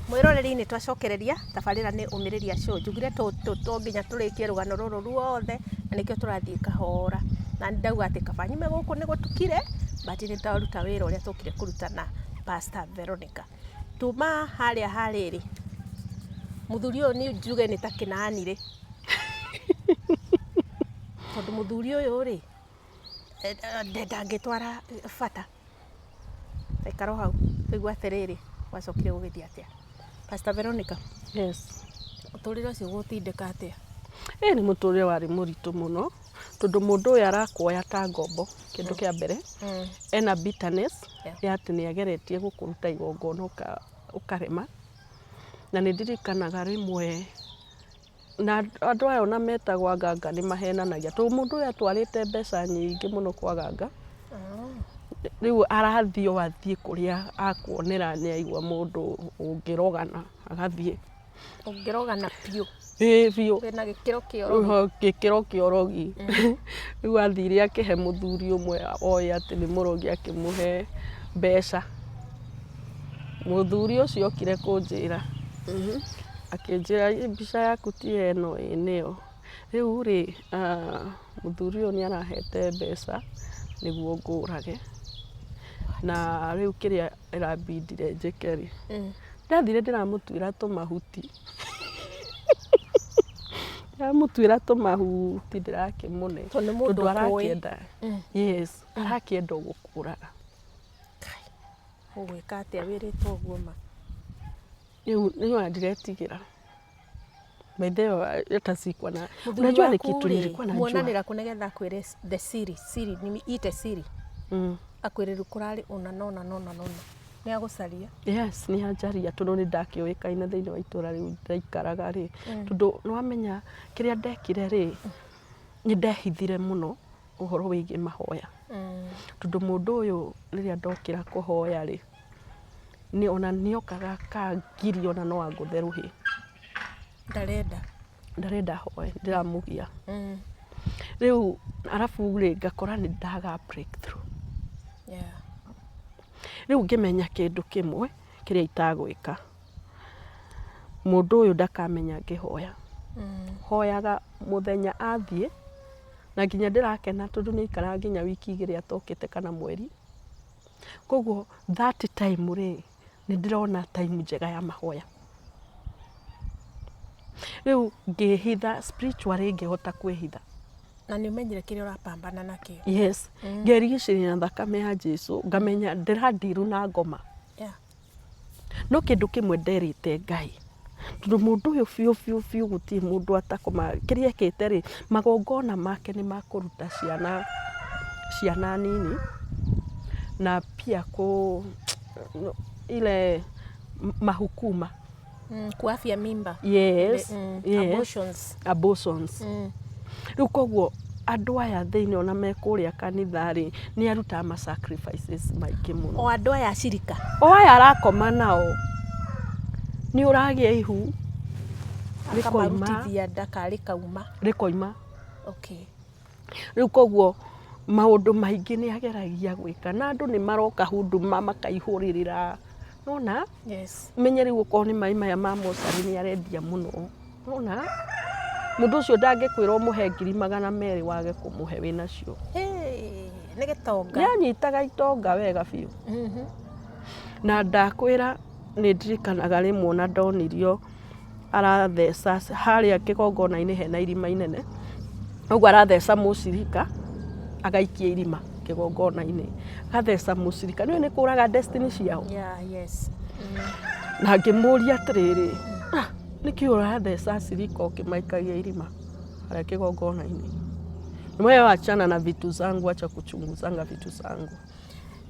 Mwĩroreri, nĩ twacokereria tabarĩra nĩ Ũmĩrĩria Show. Njugire to nginya tũrĩkie rũgano rũrũ ruothe, na nĩkĩo tũrathiĩ kahora. Na nĩ ndauga atĩ kaba nyume gũkũ nĩ gũtukire, but nĩ twaruta wĩra ũrĩa tũkire kũruta na Pastor Veronica. Tuma harĩa harĩrĩ, mũthuri ũyũ nĩ njuge nĩ ta kĩnani rĩ, tondũ mũthuri ũyũ rĩ, ndangĩtwara bata. Ikara o hau tũigue atĩrĩrĩ, gwacokire gũgĩthiĩ atĩa? Pastor Veronica. Yes. Mũtũrĩre ũcio ũgũtindĩka atĩa? Ĩ nĩ mũtũrĩre warĩ mũritũ mũno, tondũ mũndũ ũyũ arakuoya ta ngombo, kĩndũ kĩa mbere. Ena bitterness ya atĩ nĩ ageretie gũkũruta igongona ũkarema. Na nĩ ndirikanaga rĩmwe na andũ aya ona metagwo aganga nĩ mahenanagia, tondũ mũndũ ũyũ atwarĩte mbeca nyingĩ mũno kwa aganga, rĩu arathiĩ o athiĩ kũrĩa akuonera nĩ aigua mũndũ ũngĩrogana agathiĩ. Ũngĩrogana biũ. Ĩĩ biũ. Wĩna gĩkĩro kĩa ũrogi. Gĩkĩro kĩa ũrogi. Rĩu athire akĩhe mũthuri ũmwe oĩ atĩ nĩ mũrogi akĩmũhe mbeca. Mũthuri ũcio okire kũnjĩra, akĩnjĩra mbica yaku ti ĩno ĩĩ nĩyo. Rĩu rĩ, mũthuri ũyũ nĩ arahete mbeca nĩguo ngũrage, na rĩu kĩrĩa ĩrambindire njĩke rĩ, ndathire ndĩramũtuĩra tũmahuti, ndĩramũtuĩra tũmahuti ndĩrakĩmũne Tondũ nĩ mũndũ tondũ ũkũĩ. arakĩenda, yes, arakĩenda o gũkũraga. Ũgwĩka atĩa wĩrĩtwo ũguo ma? Rĩu nĩwona ndiretigĩra. By the way, hata sikuwa na Mũthuri unajua ni waku kitu rĩ, nilikuwa najua. Muonanĩra kũ nĩgetha akwĩre the siri, siri, ite siri? Akwĩre rĩu kũrarĩ ũna na ũna na ũna na ũna. Nĩ agũcaria? Yes, nĩ anjaria tondũ nĩ ndakĩũĩkaine thĩinĩ wa itũra rĩu ndaikaraga rĩ, tondũ nĩ wamenya kĩrĩa ndekire rĩ, nĩ ndehithire mũno ũhoro wĩgiĩ mahoya. Tondũ mũndũ ũyũ rĩrĩa ndokĩra kũhoya rĩ, nĩ ona nĩ okaga akangiria ona no angũthe rũhĩ. Ndarenda. Ndarenda hoe, ndĩramũgia. Rĩu arabu rĩ, ngakora nĩ ndaga breakthrough. Rĩu ngĩmenya kĩndũ kĩmwe kĩrĩa itagwĩka, mũndũ ũyũ ndakamenya ngĩhoya. Hoyaga mũthenya athiĩ, na nginya ndĩrakena tondũ nĩ aikaraga nginya wiki 2 atokĩte kana mweri. Koguo that time rĩ, nĩ ndĩrona time njega ya mahoya. Rĩu ngĩhitha spiritually ngĩhota kwĩhitha. Na nĩ ũmenyire kĩrĩa ũrapambana nakĩo. Yes, ngerigicĩria na thakame ya Jesu, ngamenya ndĩrandiru na ngoma. No kĩndũ kĩmwe nderĩte Ngai, tondũ mũndũ ũyũ biũ biũ biũ gũtirĩ mũndũ atakoma, kĩrĩa ekĩte rĩ, magongona make nĩ makũruta ciana, ciana nini, na pia kũ ile mahukuma. Kuafia mimba. Yes, yes. Abortions. Abortions. Rĩu koguo andũ aya thĩinĩ ona me kũrĩa kanitha rĩ, nĩ arutaga ma sacrifices maingĩ mũno. O andũ aya acirika. O aya arakoma nao, nĩ ũragĩa ihu rĩkoima. Akamarutithia nda ka rĩkauma. Rĩkoima. Rĩu koguo maũndũ maingĩ nĩ ageragia gwĩka na andũ nĩ maroka huduma makaihũrĩrĩra, nĩwona? Ũmenye rĩu okorwo nĩ maĩ maya ma mocarĩ nĩ arendia mũno, nĩwona? Mũndũ ũcio ndangĩkwĩra ũmũhe 200,000 wage kũmũhe wĩnacio. Nĩ gĩtonga. Nĩ anyitaga itonga wega biũ. Na ndakwĩra nĩ ndirikanaga rĩmwe ona ndonirio aratheca harĩa kĩgongona-inĩ hena irima inene, ũguo aratheca mũcirika agaikia irima kĩgongona-inĩ, agatheca mũcirika, nĩũĩ nĩ kũraga destiny ciao? Na ngĩmũria atĩrĩrĩ, ah, nĩkĩ ũratheca acirika ũkĩmaikagia irima harĩa kĩgongona-inĩ? Wewe achana na vitu zangu, acha kuchunguzanga vitu zangu.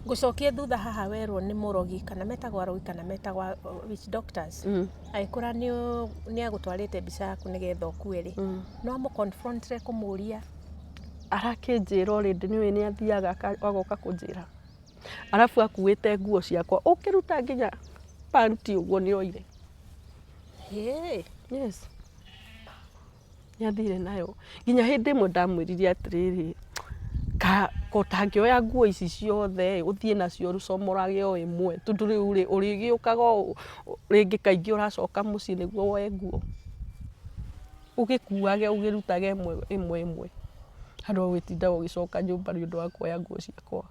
Ngũcokie thutha haha werwo nĩ mũrogi kana metagwo arogi kana metagwo witch doctors. Agĩkũra nĩ agũtwarĩte mbica yaku nĩgetha ũkue rĩ, no amũ confront re kũmũria? Arakĩnjĩra already, nĩũĩ nĩ athiaga agoka kũnjĩra, arabu akuĩte nguo ciakwa, ũkĩruta nginya panty ũguo nĩ oire. Yes. Nĩ athire nayo. Nginya hĩndĩ ĩmwe ndamwĩrire atĩrĩrĩ, ka Ko ũtangĩoya nguo ici ciothe ĩ, ũthiĩ nacio ũcomorage o ĩmwe, tondũ rĩu rĩ, ũrĩgĩũkaga o rĩngĩ kaingĩ ũracoka mũciĩ nĩguo woe nguo. Ũgĩkuage ũgĩrutage ĩmwe ĩmwe ĩmwe, handũ ha gũgĩtindaga ũgĩcoka nyũmba nĩ ũndũ wa kuoya nguo ciakwa.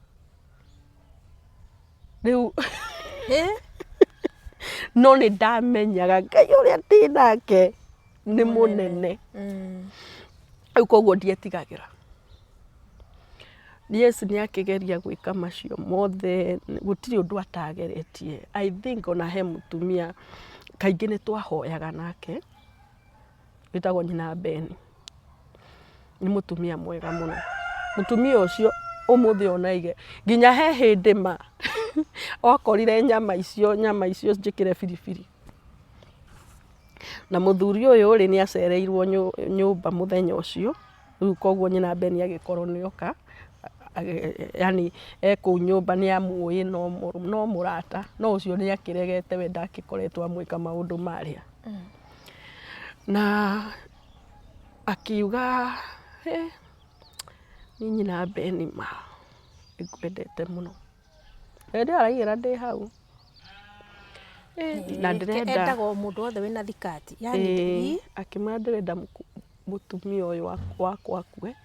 Rĩu no nĩ ndamenyaga Ngai ũrĩa ndĩ nake nĩ mũnene. Rĩu koguo ndietigagĩra. Yes nĩ akĩgeria gwĩka macio mothe, gũtirĩ ũndũ atageretie. I think ona he mũtumia kaingĩ nĩ twahoyaga nake, wĩtagwo nyina Ben. Nĩ mũtumia mwega mũno. Mũtumia ũcio ũmũthĩ ona aige, nginya he hĩndĩ ma okorire nyama icio, nyama icio njĩkĩre biribiri. Na mũthuri ũyũ rĩ, nĩ acereirwo nyũmba mũthenya ũcio, rĩu koguo nyina Ben agĩkorwo nĩ oka, yaani e kũu nyũmba nĩ amũĩ no mũrata, no ũcio nĩ akĩregete we ndagĩkoretwo amwĩka maũndũ marĩa. Na akiuga hĩ, niĩ nyina Ben ma nĩ ngwendete mũno. Hĩndĩ ĩyo araigĩra ndĩ hau. Na ndĩrenda Endaga o mũndũ wothe wĩna thikati. Yani ĩĩ, akĩmwĩra ndĩrenda mũtumia ũyũ wakwa akue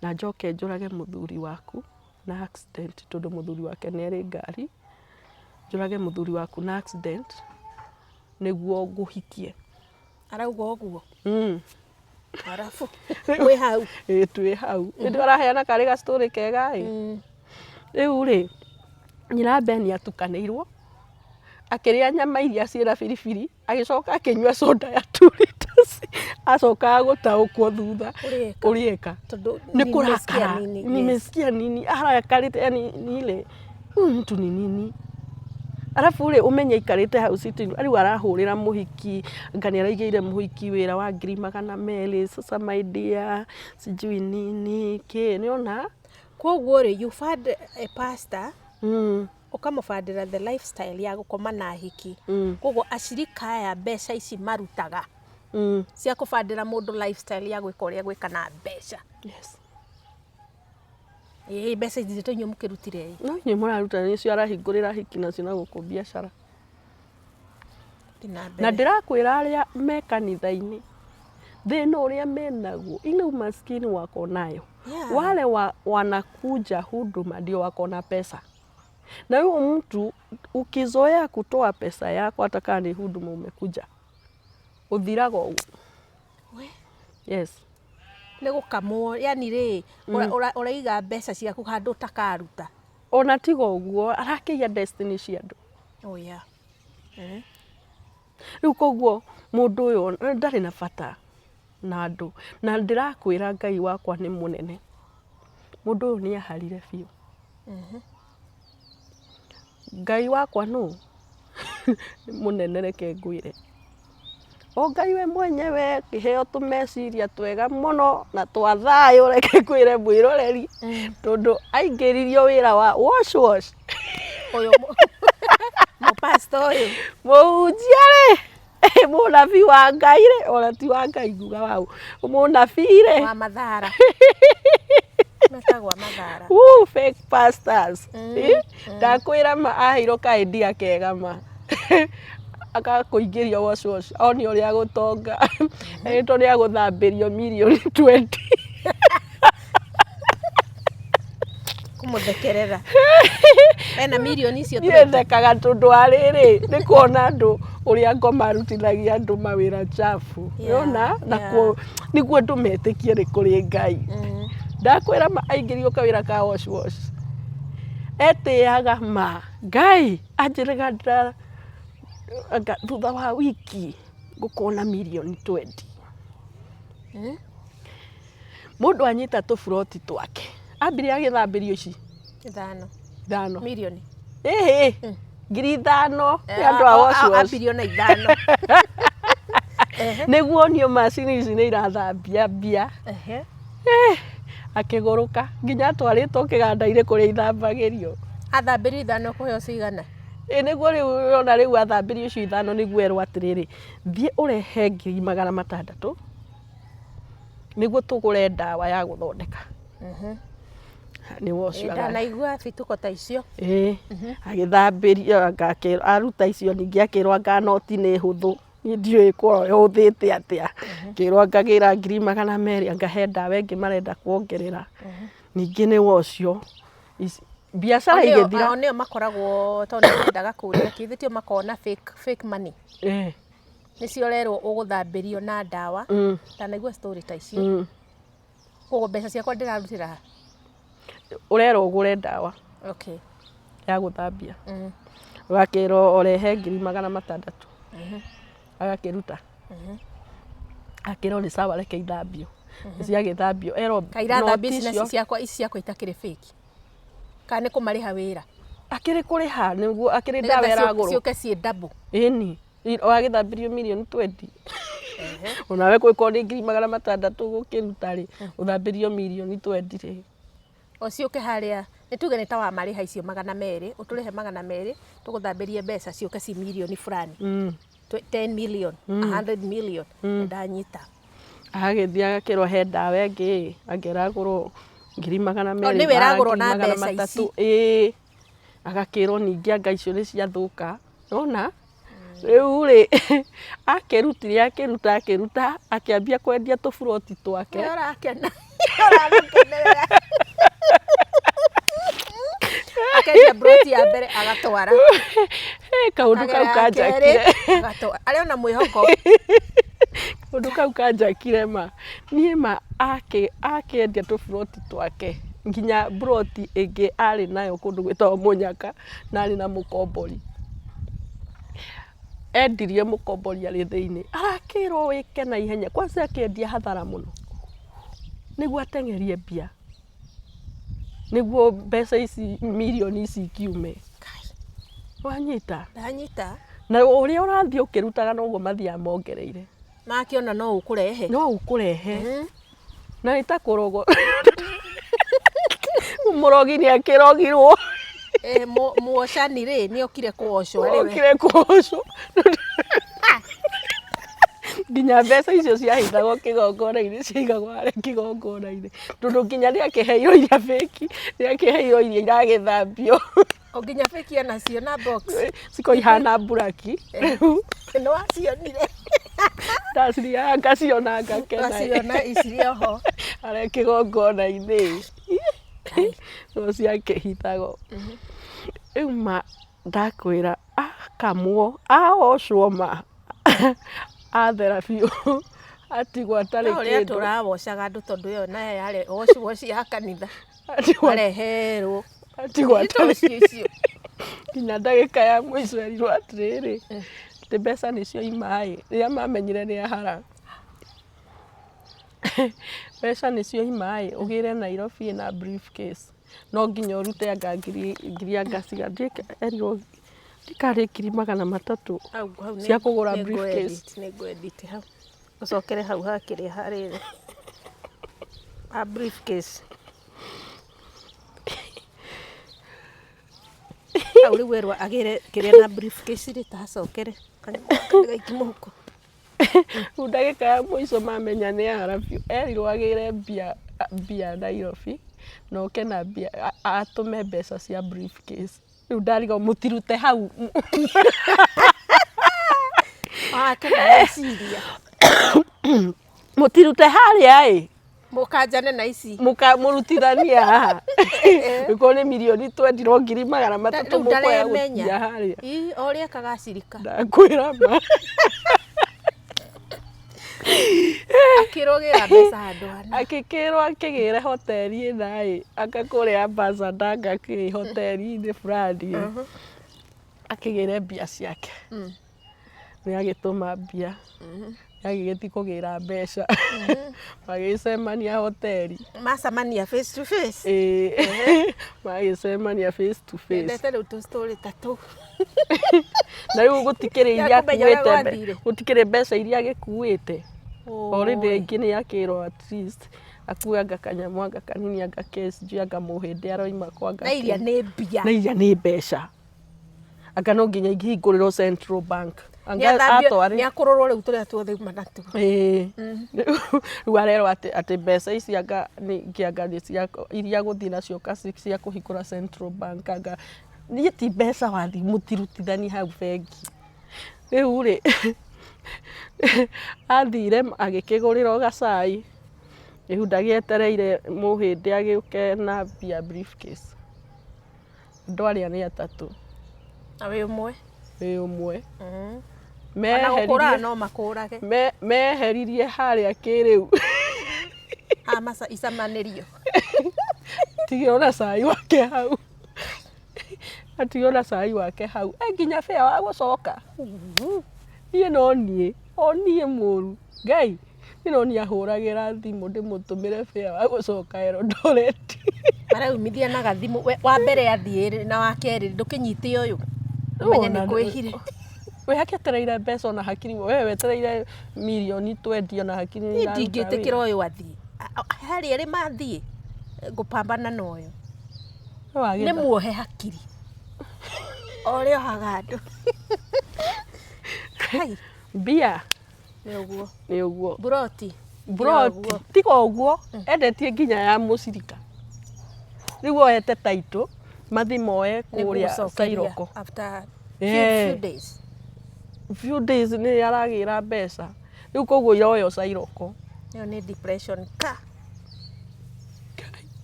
na njoke njũrage mũthuri waku na accident tondũ mũthuri wake nĩ arĩ ngari, njũrage mũthuri waku na accident nĩguo ngũhikie. Arauga ũguo? Arabu mwĩ hau? Ĩĩ twĩ hau. Nĩ araheana karĩ ga story kega ĩ. Rĩu rĩ, nyina Ben atukanĩirwo, akĩrĩa nyama iria ciĩna biribiri, agĩcoka akĩnyua soda ya 2 litres, acokaga gũtaũkwo thutha ũrĩa eka. Tondũ Nĩ nimesikia kũrakara. nini, yes. Nimesikia nini, arakarĩte yani ni ile huyu mtu ni nini? Arabu rĩ, ũmenye aikarĩte hau sitting rĩu arahũrĩra mũhiki, anga nĩ araigĩire mũhiki wĩra wa 200,000, sasa my dear, sijui nini kĩ, nĩ wona? Koguo rĩ, you fund a pastor, ũkamũbandĩra the lifestyle ya gũkoma na hiki. Koguo acirika aya mbeca ici marutaga cia kũbandĩra mũndũ lifestyle ya gwĩka ũrĩa gwĩka na mbeca. Yes. Ĩĩ mbeca ici to inyuĩ mũkĩrutire ĩ. No inyuĩ mũraruta nĩcio arahingũrĩra hiki nacio na gũkũ biacara. Thiĩ na Na mbere. ndĩrakwĩra arĩa me kanitha-inĩ thĩna ũrĩa menaguo ile umaskini wako nayo wale wanakuja huduma ndio wako na pesa na huyo mtu ukizoea kutoa pesa yako hata kama ni huduma umekuja ũthiraga ũguo. We. Yes. Nĩ gũkamwo yani rĩ ũraiga mbeca ciaku handũ ũtakaruta. Ona tiga ũguo arakĩiya destiny cia andũ. Oh yeah. Rĩu koguo mũndũ ũyũ ndarĩ na bata na andũ na ndĩrakwĩra Ngai wakwa nĩ mũnene. Mũndũ ũyũ nĩ aharire biũ. Ngai wakwa nũ? Nĩ mũnene reke ngwĩre. O Ngai we mwenyewe akĩheo tũmeciria twega mũno na twa thayũ reke ngwĩre mwĩroreri tondũ aingĩririo wĩra wa wash wash. Ũyũ mũpastor ũyũ. Mũhunjia rĩ, mũnabii wa Ngai rĩ, ona ti wa Ngai nguga wau, mũnabii rĩ. Wa Mathara. Metagwo a Mathara. Woo, fake pastors. Ndakwĩra ma aheirwo ka idea kega ma. Agakũingĩria wash wash, one ũrĩa agũtonga. Erĩtwo nĩ agũthambĩrio mirioni 20. Kũmũthekerera. Ena mirioni icio Niĩ 20. thekaga tondũ wa rĩrĩ, nĩ kuona andũ ũrĩa ngoma arutithagia andũ mawĩra chafu. Nĩwona? Na nĩguo andũ metĩkie nĩ kũrĩ Ngai. Ndakwĩra ma aingĩrio kawĩra ka wash wash. Etĩaga ma Ngai anjĩraga ndĩra anga thutha wa wiki ngũkorwo na mirioni 20. Mũndũ anyita tũburoti twake, ambire agĩthambĩrio ici Ithano. ithano. Mirioni. Ĩhĩ, 5,000 nĩ andũ a wash wash. Ambirio na ithano. Nĩguo onio macini ici nĩ irathambia mbia. Akĩgũrũka nginya atwarĩtwo kĩganda-inĩ kũrĩa ithambagĩrio. Athambĩrio ithano kũheo cigana? Ĩ nĩguo rĩu ũrona rĩu athambĩrio icio ithano nĩguo erwo atĩrĩrĩ, thiĩ ũrehe 600,000 nĩguo tũgũre ndawa ya gũthondeka. Nĩ ũcio. Ndanaigua bituko ta icio. Ĩĩ, agĩthambĩrio, anga aruta icio ningĩ akĩrwo anga noti nĩ hũthũ. Niĩ ndiũĩ korwo ĩhũthĩte atĩa. Ngĩrwo ngagĩra 200,000 anga he ndawa ĩngĩ marenda kuongerera. Ningĩ nĩ ũcio. Biacara igĩthira. O nĩo makoragwo, tondũ nĩ ndendaga kũria, githĩ tio makoragwo na fake, fake money? Ĩĩ. Nĩcio ũrerwo ũgũthambĩrio na ndawa. Ndanaigua story ta icio. Koguo mbeca ciakwa ndĩrarutĩra ha? Ũrerwo ũgũre ndawa ya gũthambia. Ũgakĩrwo ũrehe 600,000. Agakĩruta. Akĩrwo nĩ sawa reke ithambio. Ciagĩthambio erwo Kaĩ irathambia noti ici icio nacio ciakwa, ici ciakwa itakĩrĩ fake? Kana nĩ kũmarĩha wĩra? Akĩrĩ kũrĩha nĩguo akĩrĩ ndawa Nĩgetha ĩragũrwo. ciũke ciĩ double. Ĩni. Wagĩthambirio mirioni 20. Onawe kũngĩkorwo nĩ 600,000 ũgũkĩruta rĩ, ũthambĩrio mirioni 20 rĩ. O ciũke harĩa, nĩ tuge nĩ ta wamarĩha icio 200, ũtũrĩhe 200, tũgũthambĩrie mbeca ciũke ci mirioni fulani. 10 million, 100 million, ndanyita. Agagĩthiĩ agakĩrwo he ndawa ĩngĩ ĩ, anga ĩragũrwo 200,000. Nĩwe ĩragũrwo na magana mbeca ici. matatũ. Ĩĩ. Agakĩrwo ningĩ anga icio nĩ ciathũka. Nĩwona? Rĩu rĩ, akĩrutire akĩruta akĩruta, akĩambia kwendia tũburoti twake. Nĩ ũrakena, ũramũkenerera. Akendia mburoti ya mbere agatwara. Kaũndũ kau Akagera ya kerĩ, kanjakire. agatwara. Arĩ ona mwĩhoko. Kaũndũ kau kanjakire ma. Niĩ ma akĩendia tũburoti twake, nginya mburoti ĩngĩ arĩ nayo kũndũ gwĩtagwo Mũnyaka, na arĩ na mũkombori. Endirie mũkombori arĩ thĩinĩ, arakĩrwo wĩke na ihenya, kwanza akĩendia hathara mũno, nĩguo ateng'erie mbia, nĩguo mbeca ici mirioni ici ikiume. Wanyita? Ndanyita. Na ũrĩa ũrathiĩ ũkĩrutaga noguo mathiaga mongereire. Makĩona no ũkũrehe. No ũkũrehe. Na nĩ ta kũrogwo. Mũrogi nĩ akĩrogirwo. Muocani rĩ, nĩ okire kũocwo arĩ we. Okire kũocwo. Nginya mbeca icio ciahithagwo kĩgongona-inĩ ciaigagwo harĩa kĩgongona-inĩ. Tondũ nginya nĩ akĩheirwo iria fake, nĩ akĩheirwo iria iragĩthambio. O nginya fake onacio na box. Cikoragwo ihana mburaki. Rĩu Nĩ wacionire. Ndacirĩaga ngaciona ngakena. Waciona icirĩ oho. Harĩa kĩgongona-inĩ. No ciakĩhithagwo. Rĩu ma ndakwĩra akamwo, aocwo ma, athera biũ, atigwo atarĩ No ũrĩa kĩndũ. tũrawocaga andũ tondũ ĩyo nayo yarĩ wash wash ya kanitha. Atigwo Mareherwo. Atigwo Indo atarĩ icio icio. Nginya ndagĩka ya mũico erirwo atĩrĩrĩ, atĩ mbeca nĩcio ima ĩ, rĩrĩa mamenyire nĩ ahara. Mbeca nĩcio ima ĩ, ũgĩre Nairobi na briefcase. No nginya ũrute anga ngiri ngiri anga cigana, erirwo ndikarĩ 300,000 cia kũgũra briefcase. Nĩ ngũ edit hau. Ũcokere hau hakĩrĩa harĩrĩ. Ha briefcase. Hau rĩu werwo agĩre kĩrĩa na briefcase rĩ, ta acokere. Kanyamũ gaka ndĩgaikie mũhuko. Rĩu ndagĩka ya mũico mamenya nĩ ahara biũ, erirwo agĩre mbia mbia Nairobi na oke na mbia atũme mbeca cia briefcase. Rĩu ndarigwo mũtirute hau. Wake ndareciria. Mũtirute harĩa ĩ. Mũkanjane na ici. Mũrutithanie haha. Gĩkorwo nĩ mirioni 20 no 300,000 Rĩu mũkoya ndaremenya. gũtia harĩa. Ĩ, o ũrĩa akagacirika. Ndakwĩra ma. Akĩrũgĩra mbeca handũ hana. Akĩkĩrwo akĩgĩre hoteli ĩna ĩ, anga kũrĩa Ambassador anga kĩ hoteli-inĩ fulani ĩ, akĩgĩre mbia ciake. Nĩ agĩtũma mbia, nĩ agĩgĩthiĩ kũgĩra mbeca, magĩcemania hoteli. Macemania face to face. Ĩĩ, magĩcemania face to face. Nyendete rĩu tũ story ta tũu. Na rĩu gũtikĩrĩ iria Kũmenya ũrĩa akuĩte, gwathire. gũtikĩrĩ mbeca iria agĩkuĩte. Already Oi. aingĩ nĩ akĩrwo at least akue anga kanyamũ anga kanini anga kĩ sijui anga mũhĩndĩ aroima kũ anga Na iria kĩ. nĩ mbia. Na iria nĩ mbeca. Anga no nginya ihingũrĩrwo Central Bank. Anga atware Nĩ akũrorwo rĩu tũrĩa tuothe uma natuo. Ĩĩ. Rĩu arerwo atĩ mbeca ici anga ningĩ anga nĩ cia iria agũthiĩ nacio kasi cia kũhingũra Central Bank, anga niĩ ti mbeca wathiĩ mũtirutithanie hau bengi. Rĩu rĩ, athire agĩkĩgũrĩrwo gacai, rĩu ndagĩetereire mũhĩndĩ agĩũke na mbia briefcase. Andũ arĩa nĩ atatũ. Na wĩ ũmwe. Wĩ ũmwe. Ona gũkũraga no makũrage. Meheririe harĩa kĩrĩu. Ha maca icamanĩrio. Atigire ona cai wake hau. Atigire ona cai wake hau. E nginya fare wa gũcoka. Niĩ no niĩ, o niĩ mũru. Ngai, niĩ no niĩ ahũragĩra thimũ ndĩmũtũmĩre fare wa gũcoka Eldoret. Mareumithia na gathimũ. Wa mbere athiĩ rĩ na wa kerĩ ndũkĩnyite ũyũ. Ũmenye nĩ kwĩhire. We akĩetereire mbeca ona hakiri, we wetereire mirioni twendi ona hakiri nĩ Niĩ iraruta ndingĩtĩkĩra wĩra. ũyũ athiĩ. Harĩa erĩ mathiĩ, ngũpambana na ũyũ. Nĩ muohe hakiri. O ũrĩa ohaga andũ. Kai. Mbia. Nĩ ũguo. Nĩ ũguo. Mburoti. Mburoti. Tiga ũguo, endetie nginya ya mũcirika. Rĩu oete title, mathi moe kũrĩa Cairoko. After few days. Few days nĩ aragĩra mbeca. Rĩu koguo iroywo Cairoko. Ĩyo nĩ depression ka.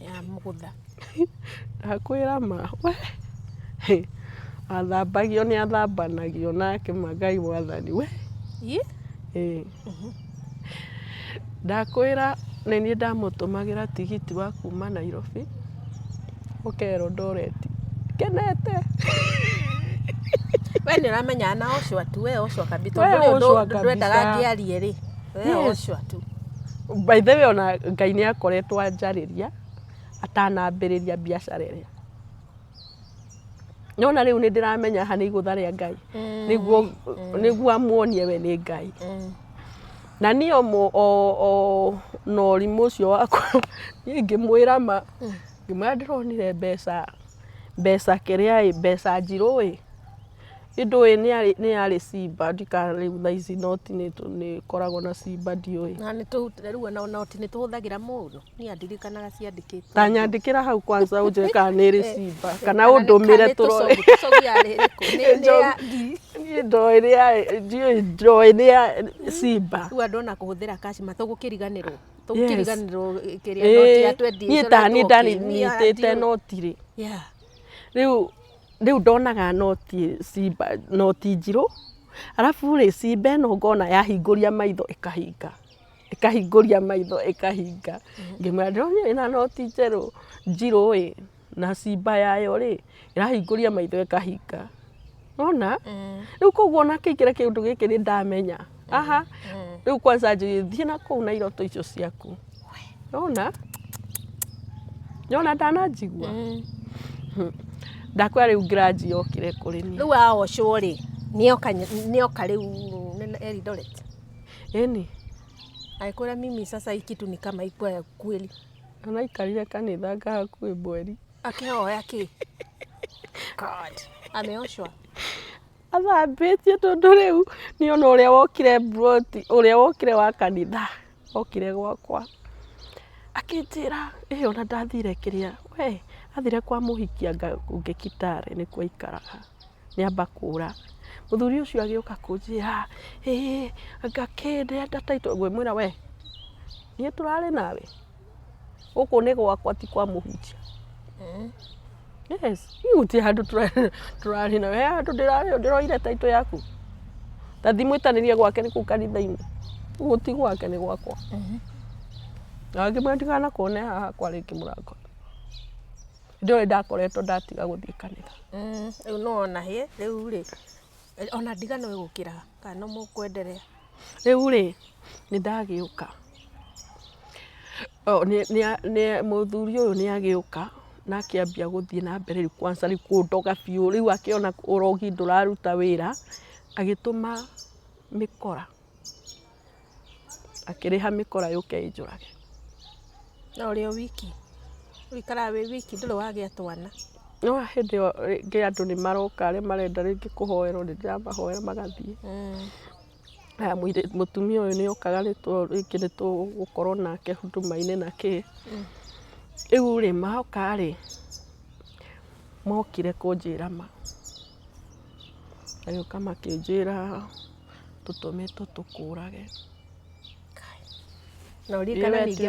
Ya mũgũtha. Ndakwĩra ma, we athambagio nĩ athambanagio nake ma Ngai mwathani we. Ĩĩ. Ndakwĩra nĩ niĩ ndamũtũmagĩra tigiti wa kuma Nairobi oke Eldoret ngenete. We nĩ ũramenyana na Oshwa tu, we Oshwa kabisa. Tondũ rĩu ndwendaga ngĩarie rĩ, we Oshwa tu. By the way ona Ngai nĩ akoretwo anjarĩria atanambĩrĩria biacara ĩrĩa. Nĩwona rĩu nĩ ndĩramenya haha nĩ igũtha rĩa Ngai, nĩguo amuonie we nĩ Ngai. Na niĩ o na ũrimũ ũcio wakwa niĩ ngĩmwĩra ma, ngĩmwĩra ndĩronire mbeca, mbeca kĩrĩa ĩ, mbeca njirũ ĩ, ĩ ndũĩ nĩ yarĩ simba ndikana rĩu thaa ici noti nĩ ĩkoragwo na simba ndiũĩ. Na rĩu ona noti nĩ tũhũthagĩra mũno. Niĩ andirikanaga ciandĩkĩtwo. Ta nyandĩkĩra hau kwanza ũnjĩre kana nĩ ĩrĩ simba kana ũndũmĩre tũrore. Tũcogi yarĩ ĩrĩkũ? Nĩ ya ngiri. Niĩ ndoĩ nĩ ya ndiũĩ ndoĩ nĩ ya simba. Rĩu andũ ona kũhũthĩra cash matũgũkĩriganĩrwo. Tũgũkĩriganĩrwo kĩrĩa noti ya twendi. Niĩ ta niĩ ndanyitĩte noti rĩ. Rĩu rĩu ndonaga noti simba noti njirũ arabu rĩ simba ĩno ngona yahingũria maitho ĩkahinga. Ĩkahingũria maitho ĩkahinga. Ngĩmwĩra ndĩronire ĩna noti njerũ njirũ ĩ, na cimba yayo rĩ, ĩrahingũria maitho ĩkahinga. Nĩwona? Rĩu koguo ona akĩingĩra kĩũndũ gĩkĩ nĩ ndamenya. Aha, rĩu kwanza thiĩ na kũu na iroto icio ciaku. Nĩwona? Nĩwona ndananjigua? Ndakwĩra rĩu grudge yokire kũrĩ niĩ. Rĩu aocwo rĩ, nĩoka rĩu Eldoret? Ĩni. Agĩkwĩra mimi sasa hii kitu ni kama ikuwa ya kweli. Anaikarire kanitha anga hakuhĩ mweri. Akĩhoya kĩ? God. Ameoshwa. Athambĩtie tondũ rĩu nĩona ũrĩa wokire mburoti, ũrĩa wokire wa kanitha, okire gwakwa akĩnjĩra ĩ ona ndathire kĩrĩa, we athire kwa mũhiki anga ũngĩ Kitale nĩkuo aikaraga. Nĩamba kũra. Mũthuri ũcio agĩũka kũnjĩra, ĩĩ anga kĩ ndĩrenda title, ngĩmwĩra we, niĩ tũrarĩ nawe, gũkũ nĩ gwakwa ti kwa mũhunjia. Yes, niĩ gũtirĩ handũ tũrarĩ nawe, he handũ ndĩroire title yaku? Ta thiĩ mwĩtanĩrie gwake nĩ kũu kanitha-inĩ, gũkũ ti gwake nĩ gwakwa. Na ngĩmwĩra ndikanakuone haha hakwa rĩngĩ mũrango-inĩ. Hĩndĩ ĩyo ndakoretwo ndatiga gũthiĩ kanitha. Rĩu nĩ wona hĩ, rĩu rĩ, ona ndigano ĩgũkĩra kana no mũkwenderea? Rĩu rĩ, nĩ ndagĩũka, mũthuri ũyũ nĩ agĩũka na akĩambia gũthiĩ na mbere rĩu kwanza rĩu kũndoga biũ, rĩu akĩona ũrogi ndũraruta wĩra, agĩtũma mĩkora, akĩrĩha mĩkora yũke ĩnjũrage. Na ũrĩ o wiki, ũikaraga wĩ wiki ndũrĩ wagĩa twana? No hĩndĩ ĩyo rĩngĩ andũ nĩ maroka arĩa marenda rĩngĩ kũhoerwo, nĩ ndĩramahoera magathiĩ. Aya mũtumia ũyũ nĩ okaga rĩngĩ nĩ tũgũkorwo nake huduma-inĩ na kĩ. Rĩu rĩ, moka rĩ, mokire kũnjĩra ma. Magĩũka makĩnjĩra tũtũmĩtwo tũkũrage. Na ũririkane ningĩ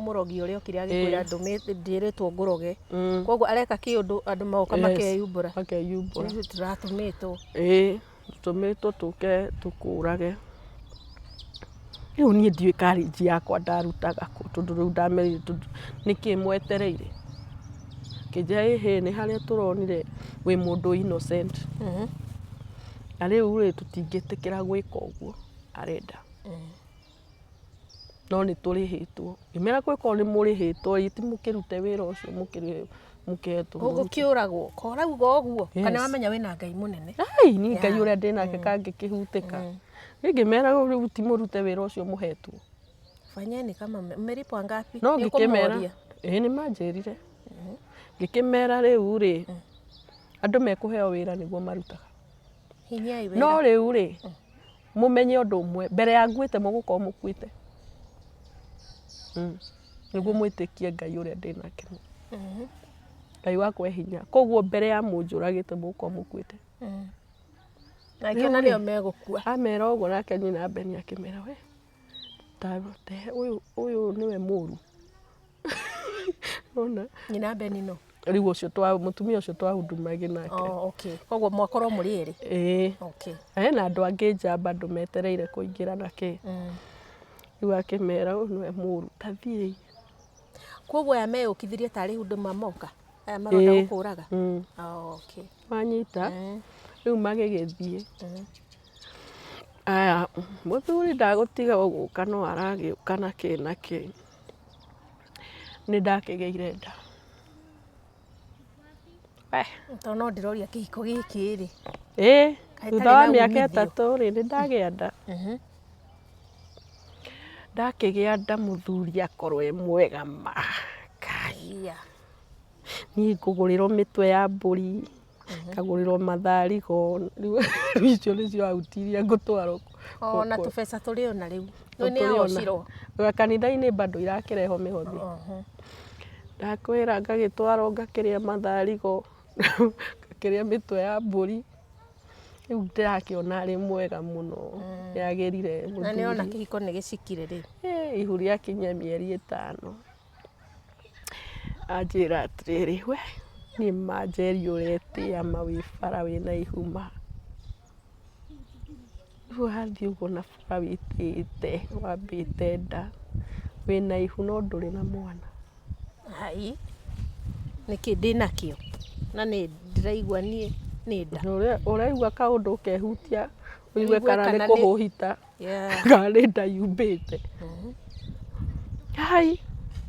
mũrogi ũrĩa okire agĩkwĩra ndĩrĩtwo ngũroge. Koguo areka kĩũndũ andũ magoka makeyumbũra. Makeyumbũra. Tũratũmĩtwo. Ĩĩ, tũtũmĩtwo tũke tũkũrage. Rĩu niĩ ndiũĩ courage yakwa ndarutaga kũ tondũ rĩu ndamerire tondũ nĩkĩ mwetereire? Makĩnjĩra ĩhĩ nĩ harĩa tũronire wĩ mũndũ innocent. Na rĩu rĩ, tũtingĩtĩkĩra gwĩka ũguo arenda. No nĩ tũrĩhĩtwo. Ngĩmera kũngĩkorwo nĩ mũrĩhĩtwo ĩ ti mũkĩrute wĩra ũcio mũkĩhetwo mũrute. Ũgũkĩũragwo, ko ũrauga ũguo? Kana wamenya wĩna Ngai mũnene? Ai, niĩ Ngai ũrĩa ndĩnake kangĩkĩhutĩka. Niĩ ngĩmera rĩu ti mũrute wĩra ũcio mũhetwo. Fanyeni kama mmelipwa ngapi? No ngĩkĩmera, ĩĩ nĩ manjĩrire. Ngĩkĩmera rĩu rĩ, andũ mekũheo wĩra nĩguo marutaga. Hinyai wĩra. No rĩu rĩ, mũmenye ũndũ ũmwe, mbere ya nguĩte mũgũkorwo mũkuĩte. Nĩguo mwĩtĩkie Ngai ũrĩa ndĩnake. Ngai wakwa e hinya. Koguo mbere ya mũnjũragĩte mũgũkorwo mũkuĩte. Na akĩona nĩo megũkua. Amera ũguo nake nyina Beni akĩmera we ta ũyũ ũyũ nĩwe mũru. Ona Nyina Beni no? Rĩu ũcio twa mũtumia ũcio twahudumagĩ nake. Oh, okay. Koguo mwakorwo mũrĩ erĩ? Ĩĩ. Okay. Na hena andũ angĩ nja bado metereire kũingĩra na kĩ. Rĩu akĩmera ũyũ nĩwe mũru, ta thiĩi. Koguo aya meyũkithirie tarĩ huduma moka? Aya marenda gũkũraga? Oh, okay. Wanyita? Rĩu magĩgĩthiĩ. Aya, mũthuri ndagũtiga gũka no aragĩũka na kĩ na kĩ. Nĩ ndakĩgĩire nda. We. Tondũ no ndĩroria kĩhiko gĩkĩ rĩ. Ĩĩ, Kaĩ thutha tarĩ wa na mĩaka umithio? 3 rĩ, nĩ ndagĩa nda. Ndakĩgĩa nda mũthuri akorwo e mwega ma. Ngai. Iya. Niĩ ngũgũrĩrwo mĩtwe ya mbũri, ngagũrĩrwo matharigo, rĩu icio nĩcio out iria ngũtwarwo. Ona tũbeca tũrĩ ona rĩu. Rĩu nĩ agocirwo. Kanitha-inĩ bado irakĩrehwo mĩhothi. Ndakwĩra ngagĩtwarwo ngakĩrĩa matharigo, ngakĩrĩa mĩtwe ya mbũri. Rĩu ndĩrakĩona arĩ mwega mũno, nĩagĩrire Na nĩ ona mũthuri. kĩhiko nĩ gĩcikire rĩu. Ihu rĩakinyia mĩeri 5. Anjĩra atĩrĩrĩ, we niĩ ma Njeri ũretĩa ma wĩ bara wĩna ihu ma. Rĩu ũrathiĩ ũguo na bara wĩtĩĩte wambĩte nda wĩna ihu no ndũrĩ na mwana. Hai, nĩkĩ ndĩnakĩo? Na nĩ ndĩraigua niĩ nĩ nda. Ũraigua kaũndũ ũkehutia ũigue Ũigue kana nĩ kana nĩ kũhũhita kana nĩ nda yumbĩte. Hai,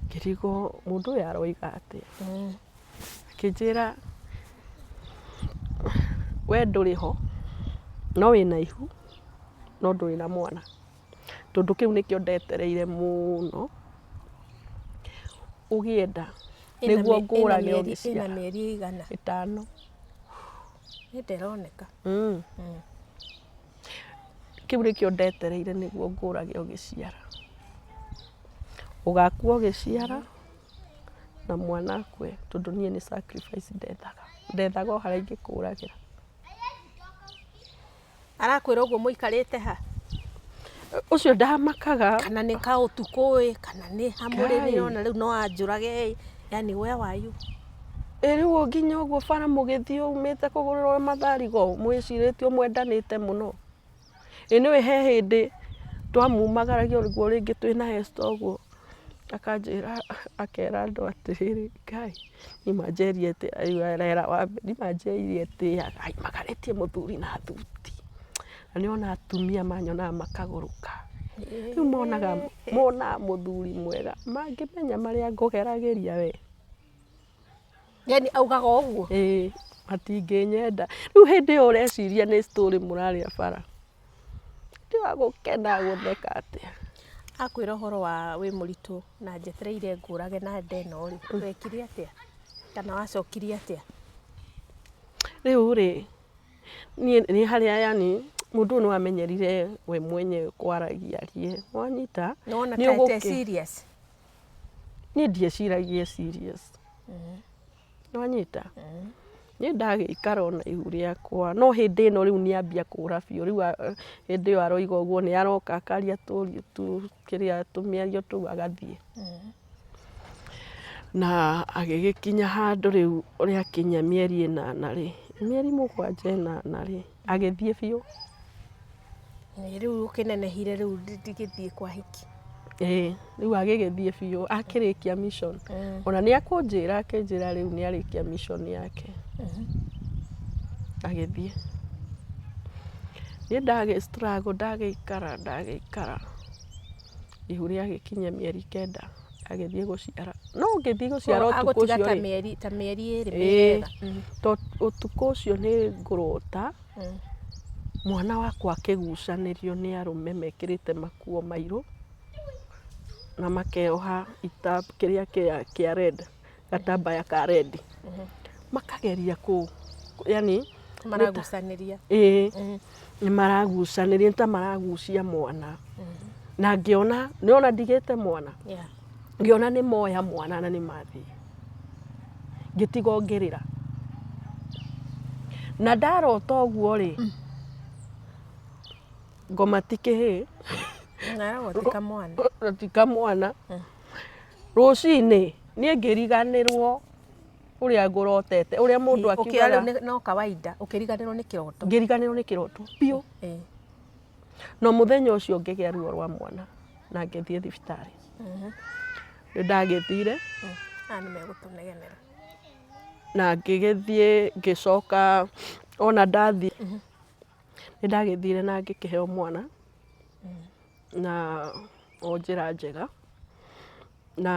ngĩrigwo mũndũ ũyũ aroiga atĩa. Akĩnjĩra we ndũrĩ ho no wĩna ihu no ndũrĩ na mwana. Tondũ kĩu nĩkĩo ndetereire mũno ũgĩe nda nĩguo ngũrage ũgĩciara. Ĩna mĩeri ĩigana? 5. Nĩ ndĩroneka. Kĩu nĩkĩo ndetereire nĩguo ngũrage ũgĩciara. Ũgakua ũgĩciara na mwana akue tondũ niĩ nĩ sacrifice ndethaga. Ndethaga o harĩa ingĩkũragĩra. Arakwĩra ũguo mũikarĩte ha? Ũcio ndamakaga. Kana nĩ ka ũtukũ ĩ, kana nĩ ha mũrĩ nĩrona rĩu no anjũrage ĩ. Yani where were you? Ĩ rĩu nginya ũguo bara mũgĩthiĩ umĩte kũgũrĩrwo matharigo mwĩcirĩtie mwendanĩte mũno. Ĩ nĩũĩ he hĩndĩ twamumagaragia ũguo rĩngĩ twĩna Esther ũguo, akanjĩra akera andũ atĩrĩrĩ, Ngai niĩ ma Njeri arera niĩ ma Njeri etĩaga aimagarĩtie mũthuri na thuti. Na nĩona atumia manyonaga makagũrũka. Rĩu monaga mũthuri mwega, mangĩmenya marĩa ngũgeragĩria we. Yani augaga ũguo? Ĩĩ, matingĩnyenda. Rĩu hĩndĩ ĩyo ũreciria nĩ story mũrarĩa bara. Hĩndĩ ĩyo agũkena agũtheka atĩa. Akwĩra ũhoro wa wĩ mũritũ na njetereire ngũrage na nda ĩno rĩ, wekire atĩa? Kana wacokirie atĩa? Rĩu rĩ, niĩ nĩ harĩa yani mũndũ ũyũ nĩ wamenyerire we mwenyewe kwaragia arie, wanyita? Nĩwona Nĩ ta ete ũgũkĩ- serious. Niĩ ndieciragia serious. Nĩwanyita? Niĩ ndagĩikara ona ihu rĩakwa, no hĩndĩ ĩno rĩu nĩambia kũra biũ, rĩu hĩndĩ ĩyo aroiga ũguo nĩ aroka akaria kĩrĩa tũmĩario tũu agathiĩ. Na agĩgĩkinya handũ rĩu rĩakinya mĩeri ĩnana rĩ, mĩeri 7 ĩnana rĩ, agĩthiĩ biũ. Ĩ rĩu ũkĩnenehire rĩu ndigĩthiĩ kwa hiki. Ĩĩ, rĩu agĩgĩthiĩ biũ, akĩrĩkia mission. Ona nĩ akũnjĩra akĩnjĩra rĩu nĩ arĩkia mission yake. Agĩthiĩ. Niĩ ndagĩ struggle ndagĩikara ndagĩikara, ihu rĩagĩkinyia mĩeri 9 agĩthiĩ gũciara. No ngĩthiĩ gũciara ũtukũ Agũtiga ũcio ta rĩ, mĩeri 2 ĩĩ, mĩega. to ũtukũ ũcio nĩ ngũrota mwana wakwa akĩgucanĩrio nĩ arũme mekĩrĩte makuo mairũ na makeoha ita kĩrĩa kĩa red, gatambaya ka red. Makageria kũ yani Maragucanĩria. Ĩĩ, nĩ maragucanĩria, nĩ ta maragucia mwana. Na ngĩona, nĩwona ndigĩte mwana, ngĩona nĩ moya mwana na nĩ mathiĩ. Ngĩtiga ngĩrĩra. Na ndarota ũguo rĩ, ngoma ti kĩhĩĩ. Na ti kamwana. Ti kamwana. Rũcinĩ niĩ ngĩriganĩrwo ũrĩa ngũrotete, ũrĩa mũndũ akiugaga. No kawaida, ũkĩriganĩrwo nĩ kĩroto. Ngĩriganĩrwo nĩ kĩroto biũ. No mũthenya ũcio ngĩgĩa ruo rwa mwana na ngĩthiĩ thibitarĩ. Nĩ ndagĩthire. Aya nĩ megũtũnegenera. Na ngĩgĩthiĩ ngĩcoka ona ndathiĩ nĩ ndagĩthire na ngĩkĩheo mwana na o njĩra njega. Na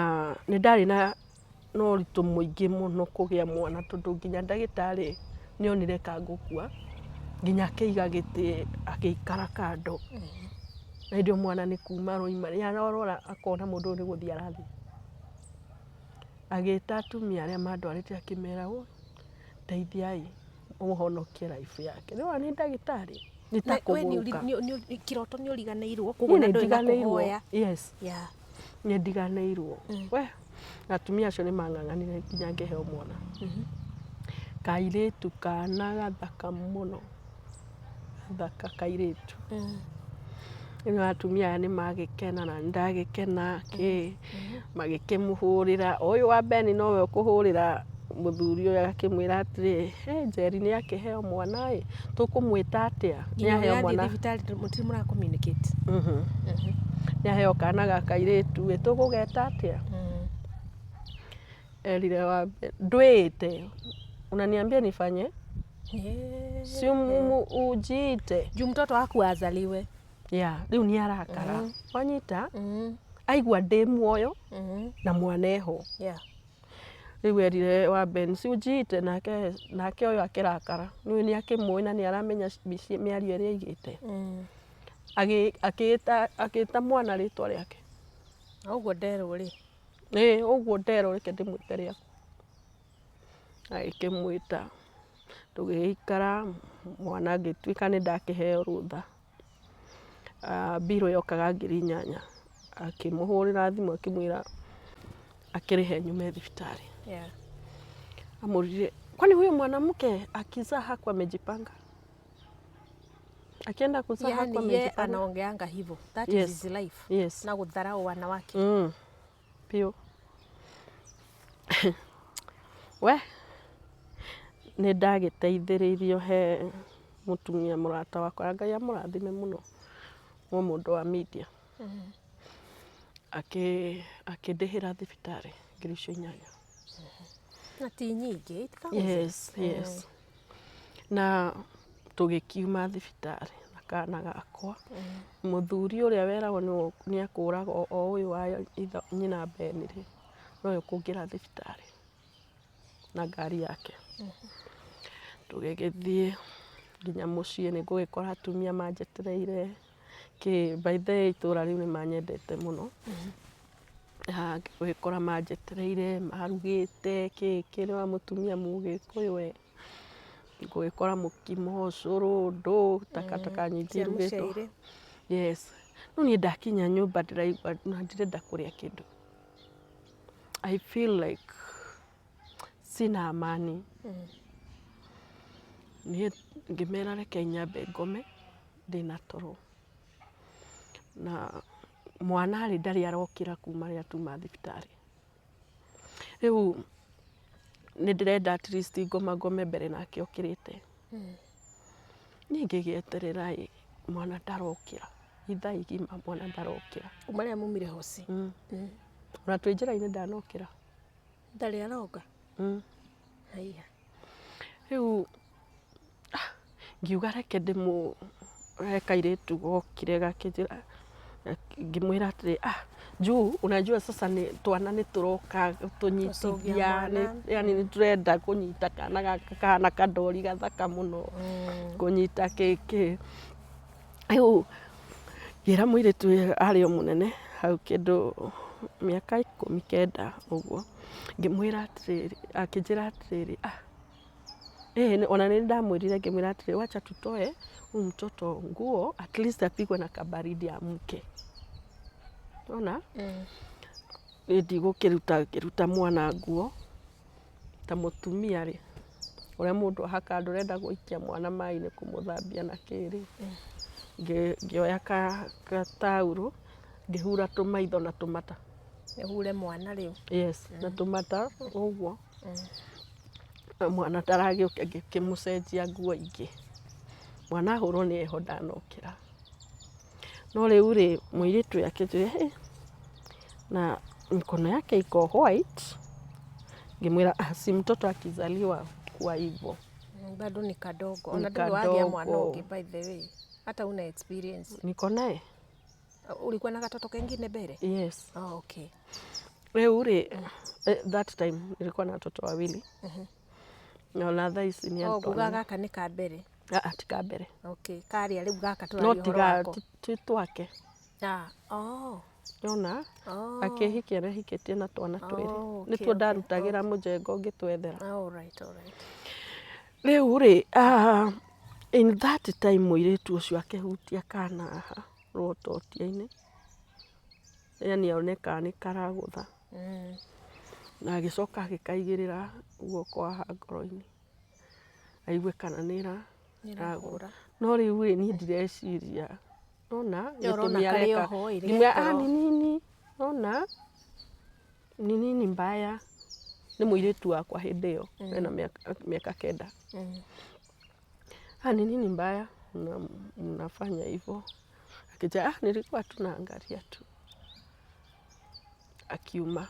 nĩ ndarĩ na ũritũ mũingĩ mũno kũgĩa mwana tondũ nginya ndagĩtarĩ nĩ onire ka ngũkua, nginya akĩiga gĩtĩ agĩikara kando. Na hĩndĩ ĩyo mwana nĩ kuma aroima, arorora akona mũndũ ũyũ nĩ gũthiĩ arathiĩ. Agĩta atumia arĩa mandwarĩte akĩmera ũũ, teithiai mũhonokie life yake. Nĩ wona nĩ ndagĩtarĩ, nĩ ta kũgũrũka. Kĩroto nĩ ũriganĩirwo, Niĩ koguo nĩ na ndũrĩ na ndiganĩirwo. kũhoya. Yes. Nĩ ndiganĩirwo. We, atumia acio nĩ mang'ang'anire nginya ngĩheo mwana. Kairĩtu kana gathaka mũno, gathaka kairĩtu. Rĩu atumia aya nĩ magĩkena na nĩ ndagĩkena kĩ, magĩkĩmũhũrĩra, ũyũ wa Ben nowe ũkũhũrĩra mũthuri ũyũ agakĩmwĩra atĩrĩ, he Njeri nĩ akĩheo mwana ĩ, tũkũmwĩta atĩa? Nĩ Nginya aheo ũrĩa athiĩ mwana. thibitarĩ mũtirĩ mũra communicate. Nĩ aheo kana ga kairĩtu ĩ, tũgũgeta atĩa? Erire wa Ben, ndwĩĩte, unaniambia nifanye? Si ujiite. Juu mtoto waku azaliwe. Yeah, rĩu nĩ arakara. Wanyita? Aigua ndĩ muoyo na mwana eho. Rĩu erire wa Ben, si ujiite, nake nake ũyũ akĩrakara. Nĩũĩ nĩ akĩmũĩ na nĩ aramenya mĩario ĩrĩa aigĩte. Akĩĩta akĩĩta mwana rĩtwa rĩake. Ũguo nderwo rĩ. Ĩĩ, ũguo nderwo reke ndĩmwĩte rĩakwa. Agĩkĩmwĩta, tũgĩgĩikara, mwana agĩtuĩka nĩ ndakĩheo rũtha. Mbirũ yokaga 8,000. Akĩmũhũrĩra thimũ akĩmwĩra akĩrĩhe nyume thibitarĩ. Amũririe, kwani huyo mwanamke akizaa hakuwa amejipanga? Akienda kuzaa hakuwa Yani ye amejipanga? anaongeanga hivyo. That Yes. is his life. Yes. Na gũtharau wanawake. Biũ. We, nĩ ndagĩteithĩrĩirio he mũtumia mũrata wakwa, Ngai amũrathime mũno, no mũndũ wa media. Akĩndĩhĩra thibitarĩ 8,000. Na ti nyingĩ, 8,000. Yes, yes. Na tũgĩkiuma thibitarĩ na kana gakwa. Mũthuri ũrĩa weragwo nĩ akũraga o ũyũ wa nyina Ben rĩ, nowe ũkũngĩra thibitarĩ na ngari yake. Tũgĩgĩthiĩ nginya mũciĩ nĩ ngũgĩkora atumia manjetereire kĩ, by the way itũra rĩu nĩ manyendete mũno. Ngũgĩkora manjetereire marugĩte kĩ kĩ, nĩ wa mũtumia mũgĩkũyũ we. Ngũgĩkora mũkimo, ũcũrũ, ndũ, takataka nyingĩ Cia irugĩtwo. mũceire. Yes. No niĩ ndakinya nyũmba ndĩraigua na ndirenda kũrĩa kĩndũ. I feel like sina amani. Niĩ ngĩmera reke nyambe ngome ndĩna toro. Na mwana rĩ ndarĩ arokĩra kuma rĩrĩa tuma thibitarĩ. Rĩu nĩ ndĩrenda at least ngoma ngome mbere nake okĩrĩte. Niĩ ngĩgĩeterera ĩ, mwana ndarokĩra, ithaa igima mwana ndarokĩra. Kuma rĩrĩa mumire hosi. Ona twĩ njĩra-inĩ ndanokĩra. Ndarĩ aronga. Haiya. Rĩu ah, ngiuga reke ndĩmũ he kairĩtu gokire gakĩnjĩra, ngĩmwĩra atĩrĩ, ah, juu unajua sasa nĩ twana nĩ tũroka tũnyitithia, mwana. yani nĩ tũrenda kũnyita kana gaka kahana kandori gathaka mũno, kũnyita kĩkĩ. Rĩu ngĩra mũirĩtu ũyũ arĩ o mũnene hau kĩndũ mĩaka 19 ũguo, ngĩmwĩra atĩrĩrĩ, akĩnjĩra atĩrĩrĩ, ah, ĩĩ ona nĩ ndamwĩrire ngĩmwĩra atĩrĩrĩ, wacha tutoe huyu mtoto nguo at least apigwe na kabaridi amke. Ona niĩ ndigũkĩruta ngĩruta mwana nguo ta mũtumia rĩ, ũrĩa mũndũ ahakaga ndũrenda gũikia mwana maĩ-inĩ kũmũthambia na kĩrĩ, ngĩoya gataurũ ngĩhura tũmaitho na tũmata. Ũhure mwana rĩu. Yes, na tũmata ũguo. Mwana ndaragĩũka ngĩkĩmũcenjia nguo ingĩ. Mwana ahũrwo nĩ heho ndanokĩra. No rĩu rĩ, mũirĩtu ũyũ akĩnjĩra "Hĩ, na mikono yake iko white." Ngĩmwĩra ah, si mtoto akizaliwa kuwa hivyo. Bado ni kadogo. Ni Ona ndũrĩ wagĩa mwana kadogo. ũngĩ by the way. Hata una experience. Niko naye? Ulikuwa na katoto kengine mbere? Yes. Oh, okay. Rĩu rĩ, that time nilikuwa na watoto wawili. Na ona thaa ici nĩ Oh, atwana. nguga gaka nĩ ka mbere. Ah, ah, ti ka mbere. Okay. Karĩa rĩu gaka No tũraria ũhoro tiga wako. ti twake. Ah, oh. Nona Oh. akĩhikia nĩ ahikĩtie na twana twĩrĩ. Oh, okay, Nĩtuo okay, ndarutagĩra mũjengo ngĩtwethera. All right, all right. Rĩu rĩ, ah, in that time mũirĩtu ũcio akĩhutia kana haha rũototia-inĩ, yani one kana nĩ karagũtha. Na agĩcoka agĩkaigĩrĩra guoko haha ngoro-inĩ aigue kana nĩ Nĩrahũra. No rĩu rĩ, niĩ ndireciria nona Nĩ ũrona gĩtũmi karĩ areka. oho ĩ, Ngĩmwĩra ah, gĩtoro. ni nini nona ni nini mbaya. Nĩ mũirĩtu wakwa hĩndĩ ĩyo ena mĩaka 9. Ah, ni nini mbaya mnafanya hivyo? Akija, ah, nilikuwa tu naangalia tu. Akiuma.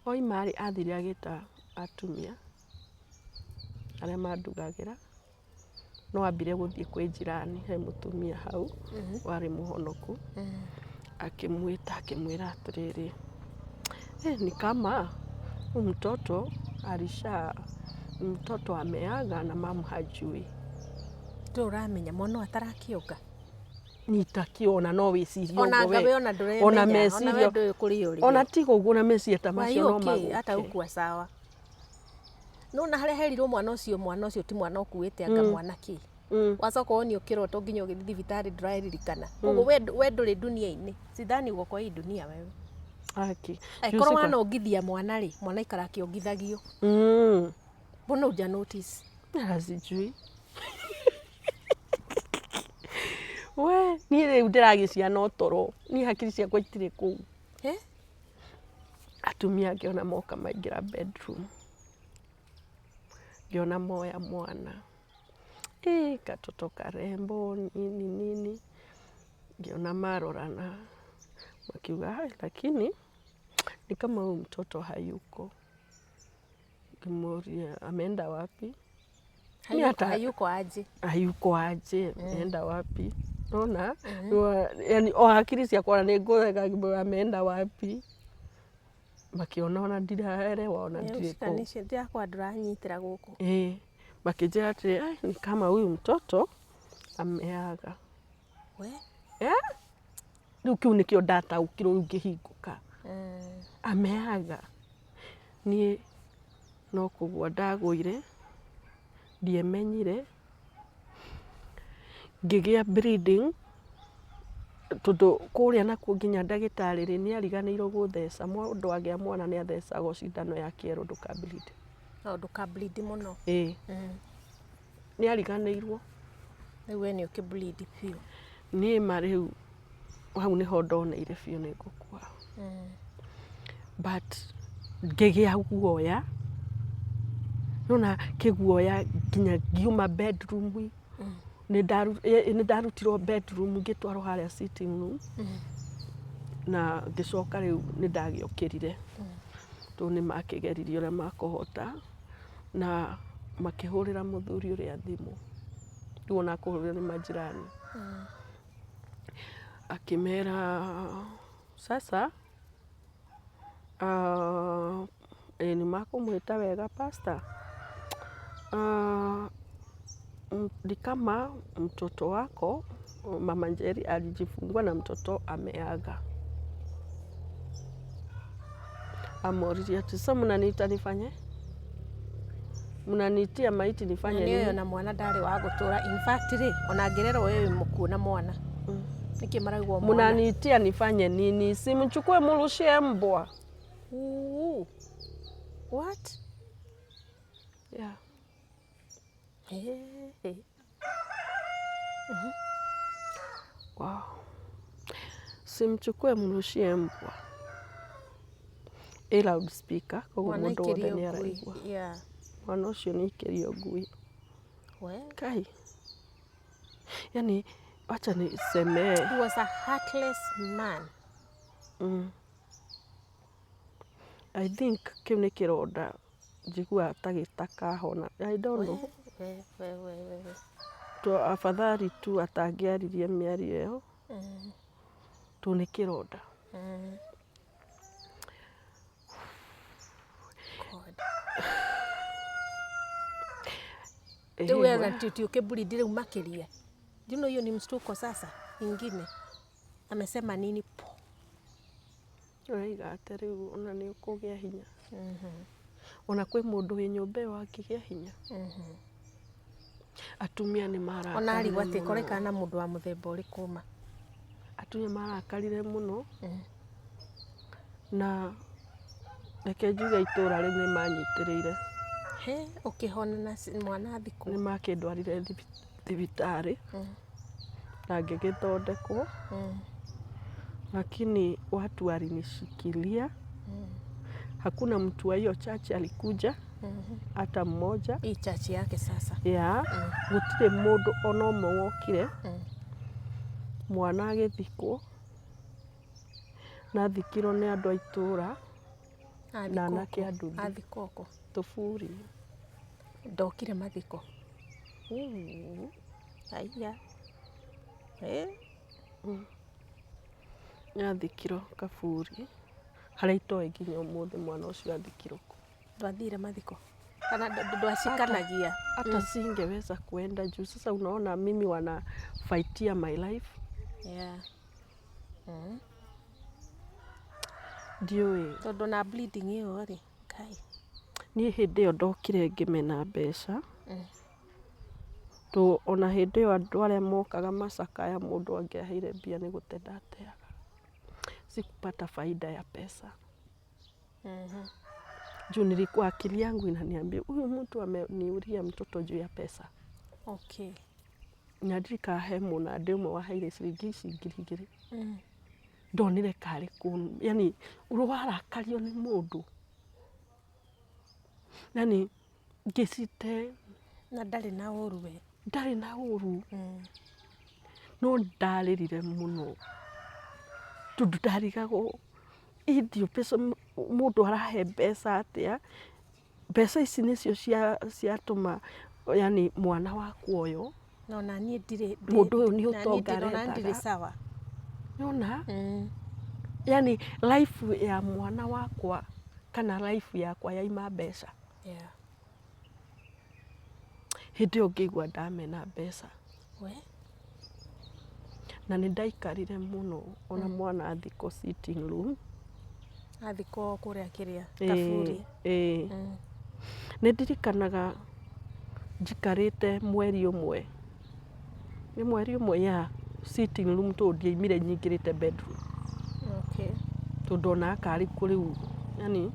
Oima rĩ, athire agĩta atumia arĩa mandugagĩra. No ambire gũthiĩ kwĩ jirani, he mũtumia hau warĩ mũhonoku. Akĩmwĩta akĩmwĩra atĩrĩrĩ, eh, ni kama huyu mtoto alisha mtoto ameaga na mamu hajui. Ndũrĩ ũramenya mwana ũyũ atarakĩonga. Nyita kĩ ona no wĩcirie Ona ũguo we. anga we ona ndũremenya. Ona Ona we meciria ndũĩ kũrĩa ũrĩ. Ona tiga ũguo na meciria ta macio no Wai, okay, hata magũke. ukua sawa. Nona harĩa herirwo mwana ũcio, mwana ũcio ti mwana ũkuĩte anga mwana kĩ. Wacoka wonio kĩroto nginya ũgĩthiĩ thibitarĩ ndũraririkana. Koguo we ndũrĩ dunia-inĩ. Sidhani uko kwa hii dunia wewe. Aki. Angĩkorwo wanongithia mwana rĩ, mwana aikara akĩongithagio. Mbona huja notice? Ah, sijui. We, niĩ rĩu ndĩragĩciana toro. Niĩ hakiri ciakwa itirĩ kũu. Eh? Atumia ngĩona moka maingĩra bedroom. Ngĩona moya mwana. Ĩ, katoto karembo nini nini. Ngĩona marorana. Makiuga, "Hai, lakini ni kama huyu mtoto hayuko." Ngĩmũria ameenda wapi? Hayuko, hata- hayuko aje. Hayuko aje, ameenda wapi? Ona, yani o hakiri ciakwa ona nĩ ngũtheka ngĩmwĩra ameenda wapi? Makĩona ona ndiraerewa ona ndirĩ kũu. Ũcikanishe ndĩrakwa ndũranyitĩra gũkũ. Ĩ, makĩnjĩra atĩrĩ, "Ai, ni kama huyu mtoto ameaga." We? Eh? Rĩu kĩu nĩkĩo ndataũkirwo rĩu ngĩhingũka. Ameaga. Niĩ no kũgũa ndagũire. Ndiemenyire, ngĩgĩa bleeding, tondũ kũrĩa nakuo nginya ndagĩtarĩ rĩ, nĩ ariganĩirwo gũtheca. Mũndũ agĩa mwana nĩ athecagwo cindano ya kĩero ndũka bleed. No ndũka bleed mũno. Ĩĩ. Nĩ ariganĩirwo. Rĩu we nĩ ũkĩ bleed biũ. Niĩ ma rĩu hau nĩho ndoneire biũ nĩ ngũkua. But ngĩgĩa guoya, nĩwona kĩguoya nginya ngiuma bedroom nĩ ndarutirwo bedroom ngĩtwarwo harĩa sitting room, na ngĩcoka rĩu nĩ ndagĩũkĩrire, tondũ nĩ makĩgeririe ũrĩa makũhota, na makĩhũrĩra mũthuri ũrĩa thimũ, rĩu ona kũhũrĩrwo nĩ manjirani, akĩmera sasa ĩĩ nĩ makũmwĩta wega pastor, ni kama mtoto wako mama Njeri alijifungua na mtoto ameaga. Amoririe ati sasa mnaniita nifanye? Mnaniitia maiti nifanye Nĩ nini? ona mwana ndarĩ wa gũtũra. In fact rĩ, ona angĩrerwo wewe mũkuũ na mwana. Nĩkĩ maraigua mwana? Mnaniitia nifanye nini? Si mchukue murushie mbwa. Ooh. What? Yeah. Hey. Wow. Simchukue mrushie mbwa. Ĩ loudspeaker koguo Mwana mũndũ wothe aikĩrio nĩ ngui. araigua. Yeah. Mwana ũcio nĩ aikĩrio ngui. We. Kai. Yani wacha niseme He was a heartless man. I think kĩu nĩ kĩronda njiguaga ta gĩtakahona. I don't know. We, we, we, we, we. To afadhali tu atangĩaririe mĩario ĩyo to nĩ kĩronda. God. Rĩu wetha ti ũkĩbleed rĩu makĩria. Do you know hiyo ni mshtuko sasa ingine. Amesema nini po. Ũraiga atĩ rĩu ona nĩ ũkũgĩa hinya. Ona kwĩ mũndũ wĩ nyũmba ĩyo angĩgĩa hinya. Atumia nĩ Ona marakarire arigwo atĩ mũno. korekana na mũndũ wa mũthemba ũrĩkũ ma. Atumia marakarire mũno na reke njuge itũra rĩu nĩ manyitĩrĩire. He, ũkĩhona na mwana athikwo. Nĩ makĩndwarire thibitarĩ na ngĩgĩthondekwo, lakini watu walinishikilia. Hakuna mtu wa hiyo church alikuja hata mmoja. Hii church yake sasa. Yeah, gũtirĩ mũndũ ona ũmwe wokire. Mwana agĩthikwo na athikirwo nĩ andũ a itũra na anake a nduthi. Athikwo kũ? Tũburi. Ndokire mathiko. Aiya. Eh? Athikirwo kaburi harĩa itoĩ nginya ũmũthĩ mwana ũcio athikirwo kũ. Ndwathire mathiko? Kana ndwacikanagia? Hata singeweza kuenda juu sasa unaona mimi wanafightia my life. Ndiũĩ. Tondũ na bleeding ĩyo rĩ, kai. Niĩ hĩndĩ ĩyo ndokire ngĩmena mbeca. To ona hĩndĩ ĩyo andũ arĩa mokaga macakaya mũndũ angĩaheire mbia nĩ gũte ndateaga. Sikupata faida ya pesa. Juu nilikuwa akili yangu inaniambia huyu mtu ameniuria mtoto juu ya pesa. Na ndirikana he mũnandĩ ũmwe waheire ciringi ici 2000. Ndonire karĩ kũ, yani warakario nĩ mũndũ. Yani ngĩcite. Na ndarĩ na ũru we. Ndarĩ na ũru. No ndarĩrire mũno. Tondũ ndarigagwo idio mbeca mũndũ arahe mbeca atĩa? Mbeca ici nĩcio ciatũma yani mwana wakwa ũyũ. No na niĩ ndirĩ Mũndũ ũyũ nĩ na niĩ ũtonga ndirĩ, ona ndirĩ arethaga. sawa. Nĩwona? Yani life ya mwana wakwa kana life yakwa yaima mbeca. Hĩndĩ ĩyo ngĩigua ndamena mbeca. We? Na nĩ ndaikarire mũno ona mwana athikwo sitting room. Athikwo kũrĩa kĩrĩa kaburi. Ĩĩ. Nĩ ndirikanaga Njikarĩte mweri ũmwe, nĩ mweri ũmwe ya sitting room tondũ ndiaimire nyingĩrĩte bedroom. Tondũ onaga karĩ kũ rĩu, yani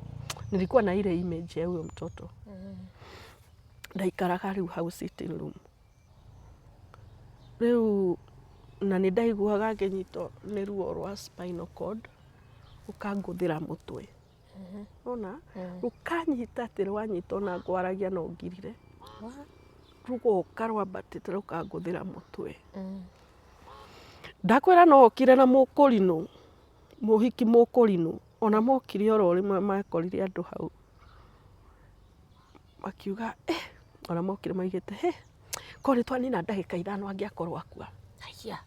nilikuwa na ile image ya huyo mtoto. Ndaikaraga rĩu hau sitting room. Rĩu na nĩ ndaiguaga ngĩnyitwo nĩ ruo rwa spinal cord, rũkangũthĩra mũtwe. Wona? Rũkanyita atĩ rwanyita ona ngwaragia no ngirire. Rũgoka rwambatĩte rũkangũthĩra mũtwe. Ndakwĩra no okire na mũkũrinũ, mũhiki mũkũrinũ, ona mokire oro rĩmwe makorire andũ hau. Makiuga eh, ona mokire maugĩte hĩ, korwo nĩ twanina ndagĩka ithano angĩakorwo akua. Haiya.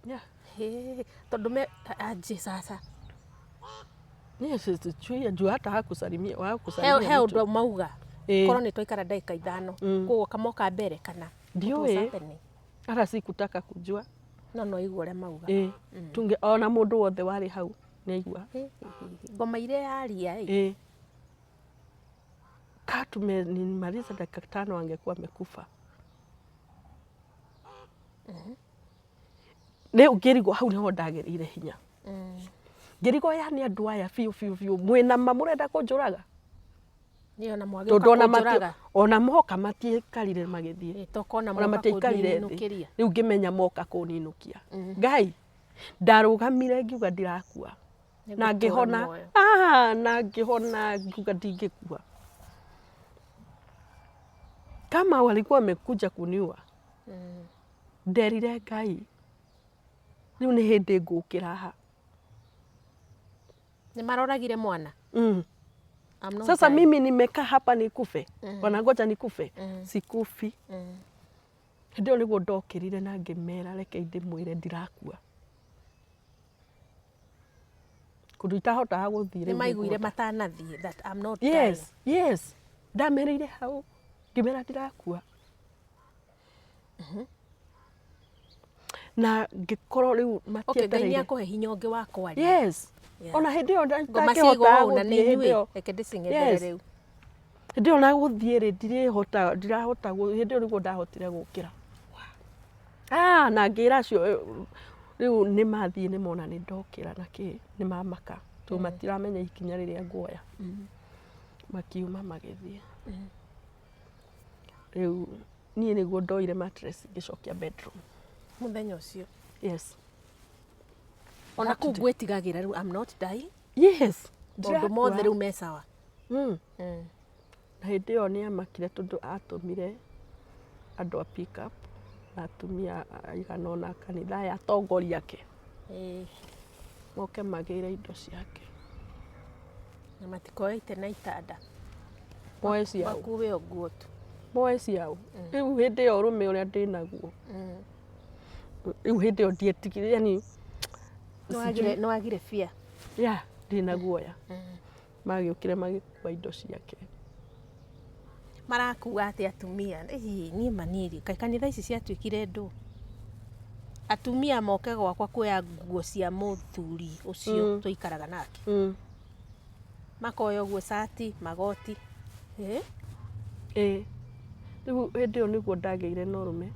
Yeah. Hĩ, tondũ me anjĩ sasa. Niĩ sijui juu hata hakusalimia He hakusalimia he mtu. ũndũ mauga. Ĩĩ. Korwo nĩ twaikara ndagĩka ithano. Koguo kamoka mbere kana. What was Ndiũĩ. happening? Hata sikutaka kujua. No no igua ũrĩa mauga. Ĩĩ. Tunge ona mũndũ wothe warĩ hau nĩ aigua. Hĩ, hĩ, hĩ. Ngoma iria yaria ĩ. Ĩĩ. Kaa tumenimaliza dakika tano angekuwa amekufa. Rĩu ngĩrigwo hau nĩho ndagĩrĩire hinya. Ngĩrigwo yani andũ aya biũ biũ biũ mwĩna ma mũrenda kũnjũraga? Nĩ ona Tondũ mwagĩũka ona mati kũnjũraga. ona moka matiaikarire magĩthiĩ. Ĩ, tokona Ona moka matiaikarire thĩ. kũninũkĩria. Rĩu ngĩmenya moka kũninũkia. Ngai, ndarũgamire ngiuga ndirakua. Nĩ Na gũtũra ngĩhona, muoyo. ah, na ngĩhona ngiuga ndingĩkua. Kama walikuwa wamekuja kuniua, nderire Ngai, rĩu nĩ hĩndĩ ngũkĩra haha. Nĩ maroragire mwana. I'm not Sasa dying. mimi nimekaa hapa nikufe, wanangoja nikufe, sikufi. Hĩndĩ ĩyo nĩguo ndokĩrire na ngĩmera reke ndĩmwĩre ndirakua. Kũndũ itahotaga gũthiĩ Nĩ rĩu maiguire nĩngũhota. matanathiĩ that I'm not Yes, dying. yes. Ndamereire hau ngĩmera ndirakua. Na ngĩkorwo rĩu Okay, Ngai nĩ matietereire. akũhe hinya ũngĩ wa kwaria. Yes. Yeah. Ona hĩndĩ ĩyo Ngoma ciaigwo ndakĩhotaga ũũ na nĩ gũthiĩ hĩndĩ inyuĩ. ĩyo. Reke ndĩcing'ethere Yes. rĩu. Hĩndĩ ĩyo na gũthiĩ rĩ ndirĩhota ndirahota hĩndĩ ĩyo nĩguo ndahotire gũkĩra. Ah, na ngĩra acio rĩu nĩ mathiĩ nĩ mona nĩ ndokĩra na kĩ nĩ mamaka tondũ matiramenya ikinya rĩrĩa nguoya. Makiuma magĩthiĩ. Rĩu niĩ nĩguo ndoire mattress ngĩcokia bedroom. Mũthenya ũcio. Yes. Ona kũu ngwĩtigagĩra rĩu I'm not dying. Yes. Maũndũ mothe rĩu me sawa. Na hĩndĩ ĩyo nĩ amakire tondũ atũmire andũ a pick up na atumia aigana ũna a kanitha aya atongoria ake Ĩĩ. moke magĩre indo ciake. Na matikoe itĩ na itanda. Moe ciao. Makuue o nguo tu. Moe ciao. Rĩu hĩndĩ ĩyo ũrũme ũrĩa ndĩnaguo. Rĩu hĩndĩ ĩyo ndietigire yani Nĩ wagire fear. Yeah, ndĩna guoya. Magĩũkire magĩkua indo ciake. Marakua atĩ atumia ĩĩ niĩ maniri kaĩ kanitha ici ciatuĩkire ndũ. Atumia moke gwakwa kuoya nguo cia mũthuri ũcio tũikaraga nake. Makoya ũguo cati, magoti. Ĩ? Ĩĩ. Rĩu hĩndĩ ĩyo nĩguo ndagĩire na ũrũme.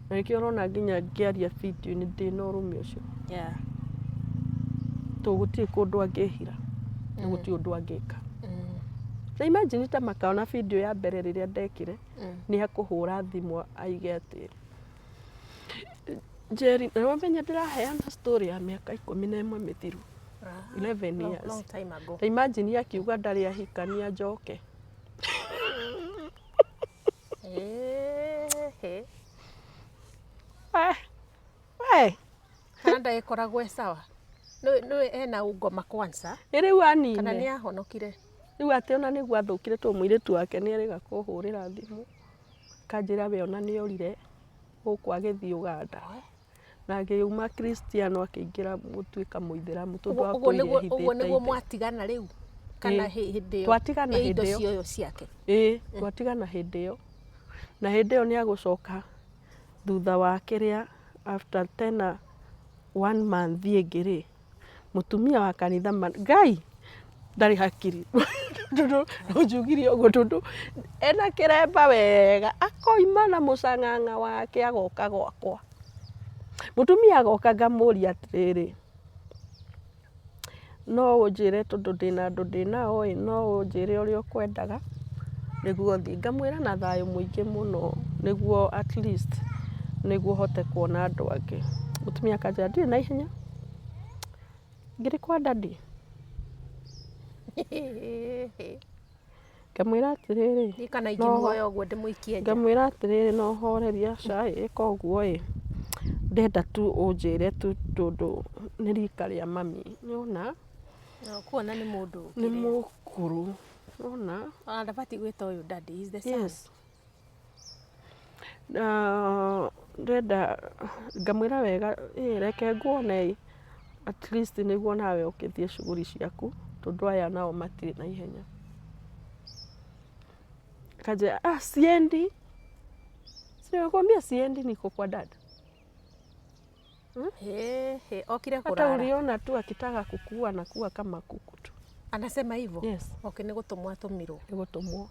Na nĩkĩo ũrona nginya ngĩaria video-inĩ ndĩna ũrũme ũcio. Tondũ gũtirĩ kũndũ angĩhira. Na gũtirĩ ũndũ angĩka. Na imagine ta makaona video ya mbere rĩrĩa ndekire, nĩ akũhũra thimũ aige atĩ Njeri, na wamenya ndĩraheana story ya mĩaka 11 mĩthiru. 11 Long, years. long time ago. Ta imagine akiuga ndarĩ ahikania njoke. Ĩĩ. We, we, Kana ndagĩkoragwo e sawa. Nĩ ena ngoma kwanza. ĩ rĩu Kana anine. nĩ ahonokire. Rĩu atĩ ona nĩguo athũkire tondũ mũirĩtu wake nĩ erĩga kũhũrĩra thimũ. Akanjĩra we ona nĩ orire gũkũ agĩthiĩ Ũganda. Na agĩuma Kristiano akĩingĩra gũtuĩka mũithĩramu tondũ Ũguo atũire nĩguo ũguo ehithĩte nĩguo ithe. mwatigana rĩu. Kana Ĩĩ. hĩndĩ ĩyo. Twatigana Ĩ indo hĩndĩ ĩyo. cioyo ciake. Ĩĩ, twatigana hĩndĩ ĩyo. Na hĩndĩ ĩyo nĩ agũcoka thutha wa kĩrĩa after tena one month ĩngĩ rĩ, mũtumia wa kanitha Ngai ndarĩ hakiri. Tondũ no njugire ũguo tondũ ena kĩremba wega, akoima na mũcang'ang'a wake agoka gwakwa. Mũtumia agoka ngamũria atĩrĩrĩ, no ũnjĩre tondũ ndĩna andũ ndĩnao ĩ, no ũnjĩre ũrĩa ũkwendaga nĩguo thiĩ. Ngamwĩra na thayũ mũingĩ mũno nĩguo at least nĩguo hote kuona andũ angĩ. Mũtumia akanjĩra ndirĩ na ihenya, ngĩrĩ kwa daddy. Ngamwĩra atĩrĩrĩ, Niĩ kana ingĩmuoya ũguo ndĩmũikie nja. Ngamwĩra atĩrĩrĩ, no horeria aca ĩ, ĩka ũguo ĩ, ndenda tu ũnjĩre tu tondũ nĩ rika rĩa mami, nĩwona? Na ũkuona nĩ mũndũ Nĩ kĩrĩa. mũkũrũ, nĩwona? Ona ndabatiĩ gwĩta ũyũ daddy, he is the son. Yes. Na ndĩrenda, ngamwĩra wega, ĩ reke nguone ĩ, at least nĩguo nawe ũkĩthiĩ shughuli ciaku, tondũ aya nao matirĩ na ihenya. Akanjĩra, ah, siendi. Si nimekuambia siendi, niko kwa dada. He, he, okire Hata kũrara. uliona tu akitaka kukua na kuwa kama kuku tu. Anasema hivyo? Yes. Okay, nĩ gũtũmwo atũmirwo. Nĩ gũtũmwo.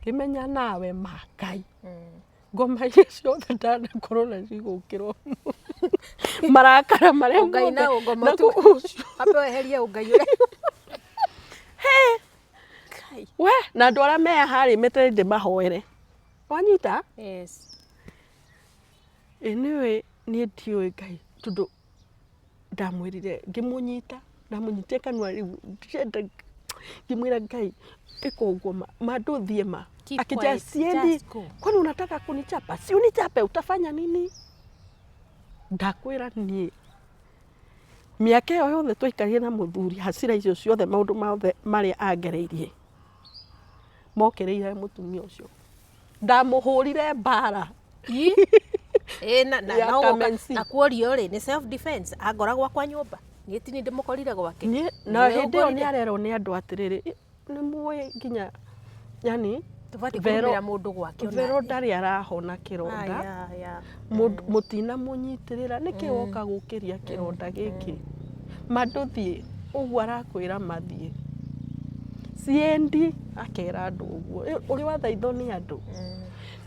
Ngĩmenya nawe ma Ngai. Ngoma iria ciothe ndanakorwo nacio igũkĩra marakara marĩa Ũngai na mothe ũngoma na tu. ũcio. Ambe weherie ũngai ũrĩa. Ngai. We na andũ arĩa me harĩ metereire ndĩmahoere. Wanyita? Yes. Ĩ nĩũĩ niĩ ndiũĩ Ngai tondũ ndamwĩrire ngĩmũnyita, ndamũnyitire kanua rĩu ndirenda, ngĩmwĩra Ngai ĩka ũguo ma, ma ndũthiĩ ma. Keep Akija quiet, siendi, just go. Kwani unataka kunichapa? Si unichape, utafanya nini? Ndakwĩra niĩ mĩaka ĩyo yothe twaikarire na mũthuri, hasira icio ciothe, maũndũ mothe marĩa angereirie mokĩrĩire mũtumia ũcio. Ndamũhũrire mbara. Ĩ na na Ya no gũka Kamensi. na kuorio rĩ nĩ self defense angora gwakwa nyũmba niĩ tini ndĩmũkorire gwake. Niĩ na Nĩwe hĩndĩ ĩyo ũngorire. nĩ arerwo nĩ andũ atĩrĩrĩ, nĩ mũĩ nginya yani Tũbatiĩ Vero kũrũmĩra mũndũ gwake ona. Vero ndarĩ arahona kĩronda. Aya, ya. Mũtina mũnyitĩrĩra nĩkĩ woka gũkĩria kĩronda gĩkĩ, ma ndũthiĩ ũguo arakwĩra mathiĩ, siendi akera andũ ũguo. Ũrĩ wathaithwo nĩ andũ.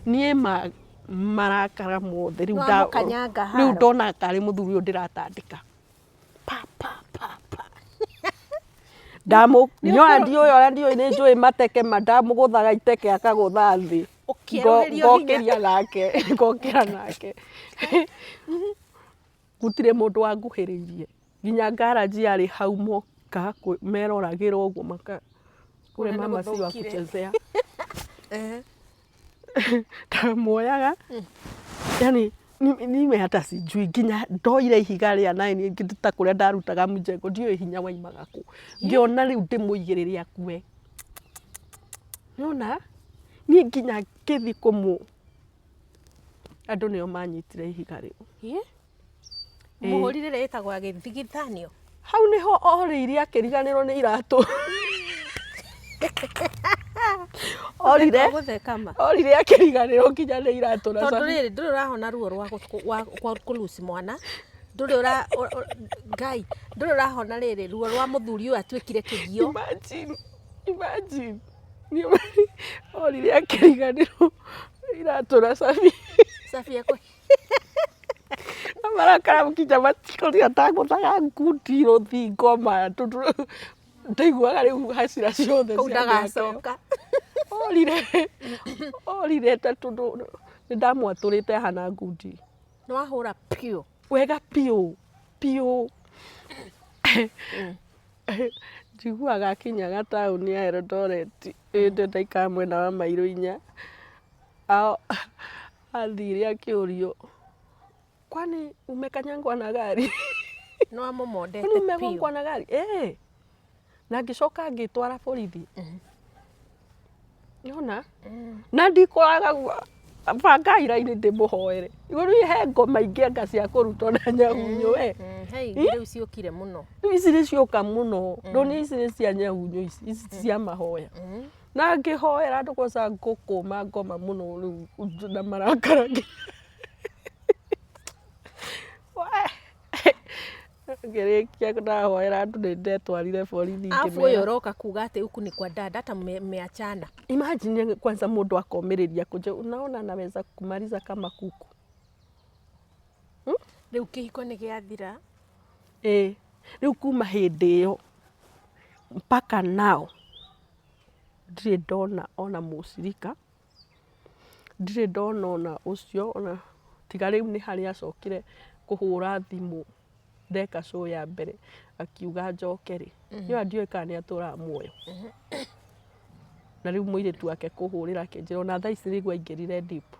Niĩ ma marakara mothe rĩu Nĩwamũkanyanga rĩu haro. ndona karĩ mũthuri ũyũ ndĩratandĩka pa pa pa pa, ndamũ nyoa ndiũĩ ũrĩa ndiũĩ, nĩ njũĩ mateke ma ndamũgũthaga iteke akagũtha thĩ. Ũkĩerũhĩrio hinya. Ngokĩria nake, ngokĩra nake, gũtirĩ mũndũ wanguhĩrĩirie nginya ngaraji yarĩ hau moka meroragĩra ũguo maka ule Kũrĩa nĩ mama si wa gũthũkire. Kuchezea. Ndamuoyaga yani nime hata sijui nginya ndoire ihiga rĩa nine ta kũrĩa ndarutaga mjengo, ndiũĩ hinya waimaga kũ, ngĩona rĩu ndĩmũigĩrĩre akue. Nĩwona niĩ nginya ngĩthiĩ kũmũ andũ nĩo manyitire ihiga rĩu. Ĩ? Mũhũrire ĩrĩa ĩtagwo ya gĩthigithanio. Hau nĩho orĩire akĩriganĩrwo nĩ iratũ, orire Gũtheka ma. Orire akĩriganĩrwo nginya nĩ iratũ na Tondũ cabi. Rĩrĩ ndũrĩ ũrahona ruo rwa kũluci mwana, ndũrĩ ũra Ngai, ndũrĩ ũrahona rĩrĩ ruo rwa mũthuri ũyũ atuĩkire kĩgio. Imagine, imagine. Niĩ orire akĩriganĩrwo iratũ na cabi. Cabi ekũ Marakara nginya matikũrĩa, ndagũthaga ngundi rũthingo ma tondũ ndaiguaga rĩu hacira ciothe Kũu cia mĩaka ĩyo. ndagacoka. Orire, orire ta tondũ nĩ ndamwatũrĩte hana ngundi. Nĩ wahũra piũ. Wega piũ piũ. Njiguaga akinyaga taũni ya Eldoret hĩndĩ ĩyo ndaikaraga mwena wa mairũ 4, athire akĩũrio, "Kwani umekanyangwa na gari?" Nĩ wamũmondete "Kwani piũ. umegongwa na gari?" Eh, na ngĩcoka ngĩtwara borithi. Nĩwona na ndikoraga bangai raini ndĩmũhoere igũrũ, he ngoma ingĩ anga cia kũrutwo na nyahunyo we. He ingĩ rĩu ciũkire mũno. Rĩu ici nĩ cioka mũno, ndoni ici nĩ cia nyahunyo, ici ici ti cia mahoya. Na ngĩhoera andũ kwanza ngũkũma ngoma mũno rĩu na marakara nginya. We! Ngĩrĩkia ndahoera andũ nĩ ndetwarire borithi. Afu ũyũ ũroka kuga atĩ huku ni kwa dada hata mmeachana. Imagine kwanza mũndũ akomĩrĩria kũnje, unaona anaweza kumaliza kama kuku. Rĩu kĩhiko nĩ gĩathira. Ĩĩ, rĩu kuma hĩndĩ ĩyo mpaka now ndirĩ ndona ona mũcirika, ndirĩ ndona ona ũcio ona tiga rĩu nĩ harĩa acokire kũhũra thimũ ndeka show ya mbere akiuga njoke rĩ, niĩ ona ndiũĩ kana nĩ atũraga muoyo. Na rĩu mũirĩtu wake kũhũrĩra akĩnjĩra ona thaa ici nĩguo aingĩrire deep.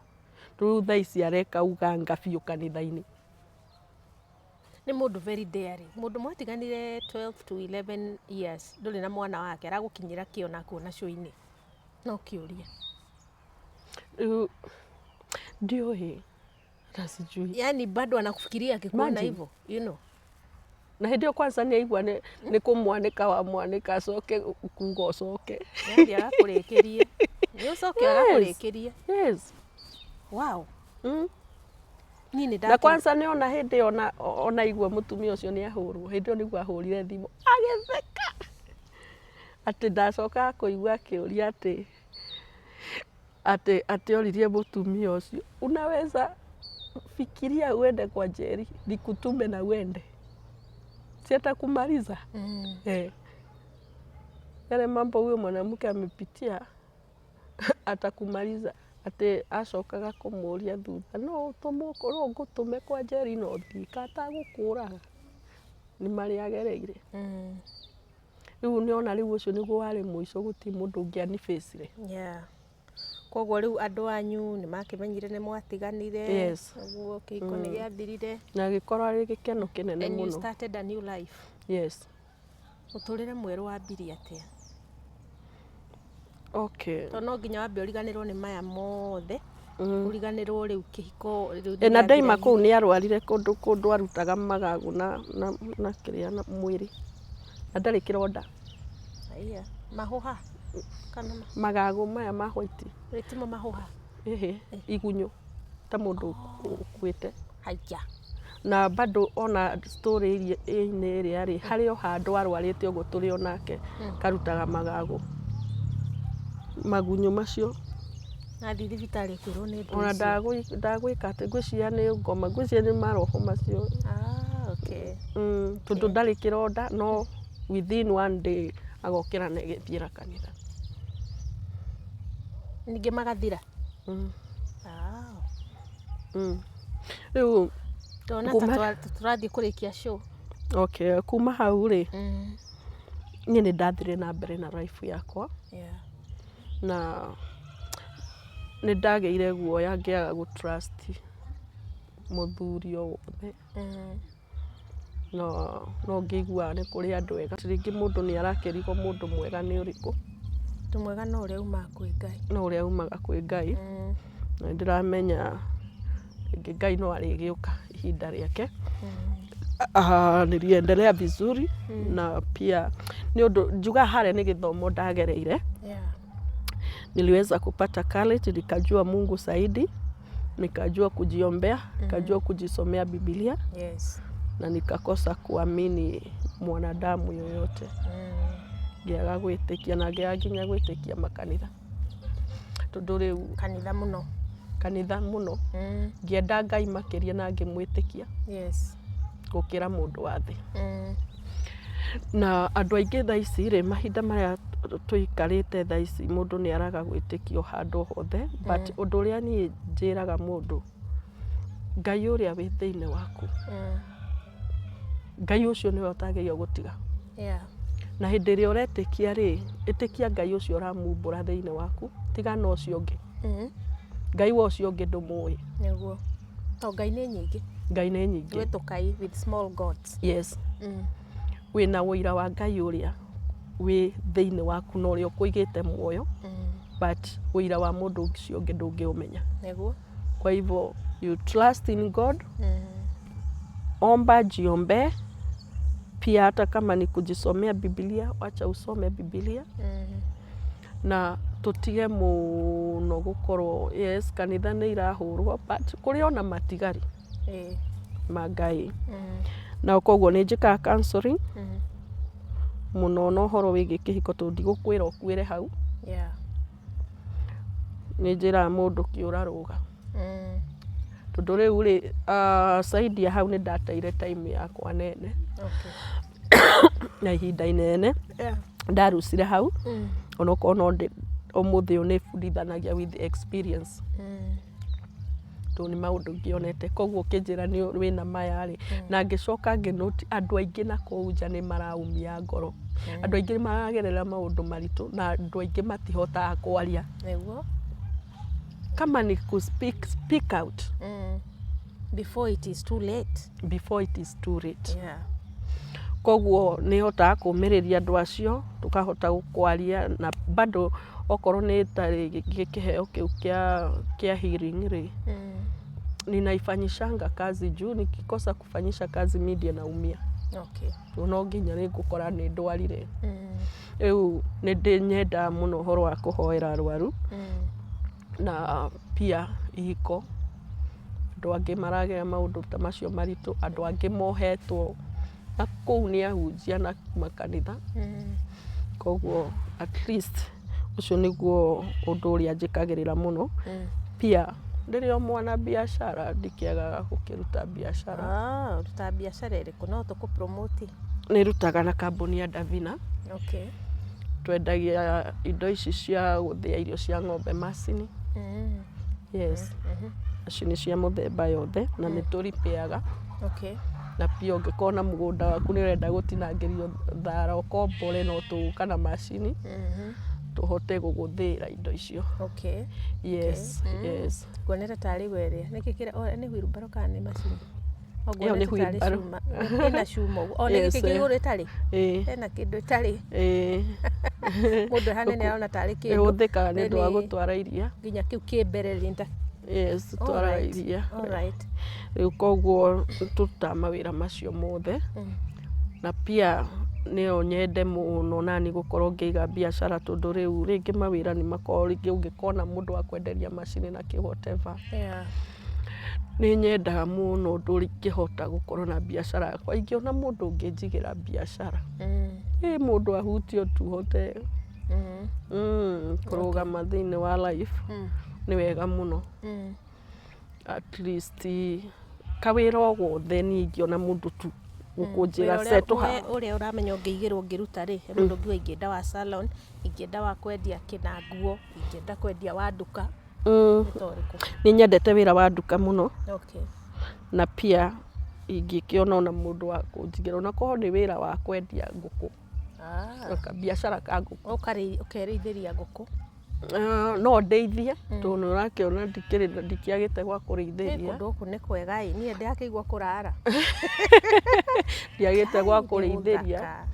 Rĩu thaa ici areka uganga biũ kanitha-inĩ. Nĩ mũndũ very daring. Mũndũ mwatiganire 12 to 11 years, ndũrĩ na mwana wake, aragũkinyĩra kĩo na kuona show-inĩ. No kĩũria. Rĩu ndiũĩ hata sijui. Yani bado anakufikiria akikuona Imagine. hivyo. Na hĩndĩ ĩyo kwanza nĩ aigua nĩ kũmwanĩka wamwanĩka acoke kuga ũcoke. Nĩ agakũrĩkĩrie. Nĩ ũcoke agakũrĩkĩrie. Yes. Wow. Niĩ nĩ Na kwanza nĩ ona hĩndĩ ĩyo ona igua mũtumia ũcio nĩ ahũrwo, hĩndĩ ĩyo nĩguo ahũrire thimũ agĩtheka atĩ ndacokaga kũigua akĩũria atĩ oririe mũtumia ũcio, unaweza fikiria uende kwa Njeri nikutume na uende, si atakumaliza? Eh. Yale mambo huyo mwanamke amepitia, atakumaliza. Atĩ acokaga kũmũria thutha, no ũtũmwo, no ngũtũme kwa Njeri no ũthiĩ ka atagũkũraga nĩ marĩa agereire. Rĩu nĩona rĩu ũcio nĩguo warĩ mũico, gũtirĩ mũndũ ũngĩ anibĩcire. Yeah. Koguo rĩu andũ anyu nĩ makĩmenyire nĩ mwatiganire. Yes. Ũguo kĩhiko nĩ gĩathirire. Na gĩkorwo arĩ gĩkeno kĩnene And you mũno. started a new life. Yes. Mũtũrĩre mwerũ wambirie atĩa? Okay. Tondũ no nginya wambe ũriganĩrwo nĩ maya mothe. Ũriganĩrwo rĩu kĩhiko rĩu E, na ndaima nĩgĩathira. Kũu nĩ arwarire kũndũ kũndũ arutaga magagu na kĩrĩa na mwĩrĩ na ndarĩ kĩronda. Aya, mahũha kana Magagu maya ma white. Rĩtimo mahũha. Ĩhĩ, igunyũ ta mũndũ ũkuĩte. Haiya. Na bado ona story inĩ ĩrĩa rĩ harĩ o handũ arwarĩte ũguo tũrĩ o nake karutaga magagu magunyũ macio. Nathiĩ thibitarĩ kwĩrwo nĩ ndũ Ona icio. Ndagwĩka atĩ ngwĩciria nĩ ngoma, ngwĩciria nĩ maroho macio. Ah, okay. Tondũ ndarĩ kĩronda, no within one day agokĩra na ĩgĩthiĩra kanitha. Ningĩ magathira. Ah. Rĩu Ndona ta tũrathiĩ kũrĩkia show. Okay, kuma hau rĩ, niĩ nĩ ndathire na mbere na life yakwa. Na nĩ ndagĩire guoya ngĩaga gũ trust mũthuri o wothe. No ngĩiguaga nĩ kũrĩ andũ ega, rĩngĩ mũndũ nĩ arakĩrigwo mũndũ mwega nĩ ũrĩkũ. Mũndũ mwega no ũrĩa umaga kwĩ Ngai. No ũrĩa umaga kwĩ Ngai. Na nĩ ndĩramenya rĩngĩ Ngai no arĩgĩũka ihinda rĩake. Ah, niliendelea vizuri na pia nĩ ũndũ njugaga harĩa nĩ gĩthomo ndagereire. Niliweza kupata courage, nikajua Mungu zaidi, nikajua kujiombea, nikajua kujisomea Biblia na nikakosa kuamini mwanadamu yoyote. Ngĩaga gwĩtĩkia na ngĩaga nginya gwĩtĩkia makanitha, tondũ rĩu Kanitha mũno. Kanitha mũno. Ngĩenda Ngai makĩria na ngĩmwĩtĩkia gũkĩra mũndũ wa thĩ. Na andũ aingĩ thaa ici rĩ, mahinda maya tũikarĩte thaa ici, mũndũ nĩ araga gwĩtĩkio handũ hothe, but ũndũ ũrĩa niĩ njĩraga mũndũ, Ngai ũrĩa wĩ thĩinĩ waku, Ngai ũcio nĩwe ũtagĩrĩirwo gũtiga. Na hĩndĩ ĩrĩa ũretĩkia rĩ, ĩtĩkia Ngai ũcio ũramumbũra thĩinĩ waku, tiga na ũcio ũngĩ. Ngai wa ũcio ũngĩ ndũmũĩ. Nĩguo. To Ngai nĩ nyingĩ. Ngai nĩ nyingĩ. Gwĩ tũkai with small gods. Yes. Wĩna ũira wa Ngai ũrĩa wĩ thĩinĩ waku na ũrĩa ũkũigĩte muoyo, but ũira wa mũndũ ũcio ũngĩ ndũngĩũmenya. Kwa hivyo you trust in God. Omba, jiombee pia, hata kama ni kujisomea Biblia, wacha usome Biblia. Na tũtige mũno gũkorwo, yes, kanitha nĩ irahũrwo, but kũrĩ ona matigari. Ma Ngai. Na koguo nĩ njĩkaga counseling mũno na ũhoro wĩgiĩ kĩhiko, tondũ ndigũkwĩra ũkuĩre hau. Nĩ njĩraga mũndũ kĩũra rũga. Tondũ rĩu rĩ, side ya hau nĩ ndateire time yakwa nene na ihinda inene ndarucire hau. Onokorwo no ũmũthĩ ũyũ nĩ bundithanagia with experience, tondũ nĩ maũndũ ngĩonete. Koguo ũkĩnjĩra nĩ wĩna maya rĩ, na ngĩcoka ngĩnoti andũ aingĩ na kũu nja nĩ maraumia ngoro, andũ aingĩ nĩ maragerera maũndũ maritũ, na andũ aingĩ matihotaga kwaria. Kama ni ku speak, speak out. Before it is too late. Before it is too late. Koguo nĩ hotaga kũmĩrĩria andũ acio, tũkahota kwaria, na bado okorwo nĩ ta rĩngĩ kĩheo kĩu kĩa healing rĩ, ninaifanyishanga kazi, juu nikikosa kufanyisha kazi mi ndiye naumia. Tondũ no nginya rĩ ngũkora nĩ ndwarire. Rĩu nĩ ndĩ nyendaga mũno ũhoro wa kũhoera arwaru na pia ihiko, andũ angĩ maragera maũndũ ta macio maritũ, andũ angĩ mohetwo na kũu nĩ ahunjia na makanitha. Koguo at least ũcio nĩguo ũndũ ũrĩa njĩkagĩrĩra mũno. Pia ndĩrĩ o mwana biacara, ndikĩagaga gũkĩruta biacara. Ah, ũrutaga biacara ĩrĩkũ? No tũkũ promote. Nĩ rutaga na kambuni ya Davina. Twendagia indo ici cia gũthĩa irio cia ng'ombe, macini. Yes, macini cia mũthemba yothe, na nĩ tũripĩaga. Na pia ũngĩkorwo na mũgũnda waku nĩ ũrenda gũtinangĩrio thara ũkombore, no tũgũka na macini tũhote gũgũthĩĩra indo icio. Yes yes. Nguonete tarĩ we ĩrĩa. Nĩkĩ kĩrĩa nĩ wheelbarrow kana nĩ macini? O Ĩyo nĩ nguonete tarĩ wheelbarrow. cuma. Ĩna cuma ũguo. O nĩ gĩkĩ kĩ igũrũ ĩtarĩ? Ĩĩ. Hena kĩndũ ĩtarĩ. Ĩĩ. Mũndũ hanene arona tarĩ kĩndũ. Ĩhũthĩkaga nĩ ũndũ wa Nĩ- gũtwara iria. Nginya kĩu kĩ mbere rĩ nta. Yes, twaraga iria. Rĩu koguo tũrutaga mawĩra macio mothe. Na pia nĩyo nyende mũno nani gũkorwo ngĩiga biacara, tondũ rĩu rĩngĩ mawĩra nĩ makoragwo, rĩngĩ ũngĩkona mũndũ wa kwenderia macini na kĩ whatever. Nĩ nyendaga mũno ũndũ ingĩhota gũkorwo na biacara yakwa, ingĩona mũndũ ũngĩnjigĩra biacara. Ĩ mũndũ ahutio tu hote kũrũgama thĩinĩ wa life, nĩ wega mũno. At least kawĩra o gothe niĩ ingĩona mũndũ tu ũkũnjĩra Wĩra settle ũrĩa haha. Ũrĩa ũramenya ũngĩigĩrwo ũngĩruta rĩ, he mũndũ ũngiuga ingĩenda wa salon, ingĩenda wa kwendia kĩna nguo, ingĩenda kwendia wa nduka, nĩ ta ũrĩkũ? Nĩ nyendete wĩra wa nduka mũno. Na pia ingĩkĩona ona mũndũ wa kũnjigĩra, onakorwo nĩ wĩra wa kwendia ngũkũ, kabiacara ka ngũkũ. Ũkerĩithĩria ngũkũ. No ndeithie, tondũ nĩ ũrakĩona ndikĩrĩ ndikĩagĩte gwa kũrĩithĩria. Kũndũ gũkũ nĩ kwega ĩ, niĩ ndĩrakĩigua kũrara. Ndiagĩte gwa Nĩ kũrĩithĩria. gũthaka.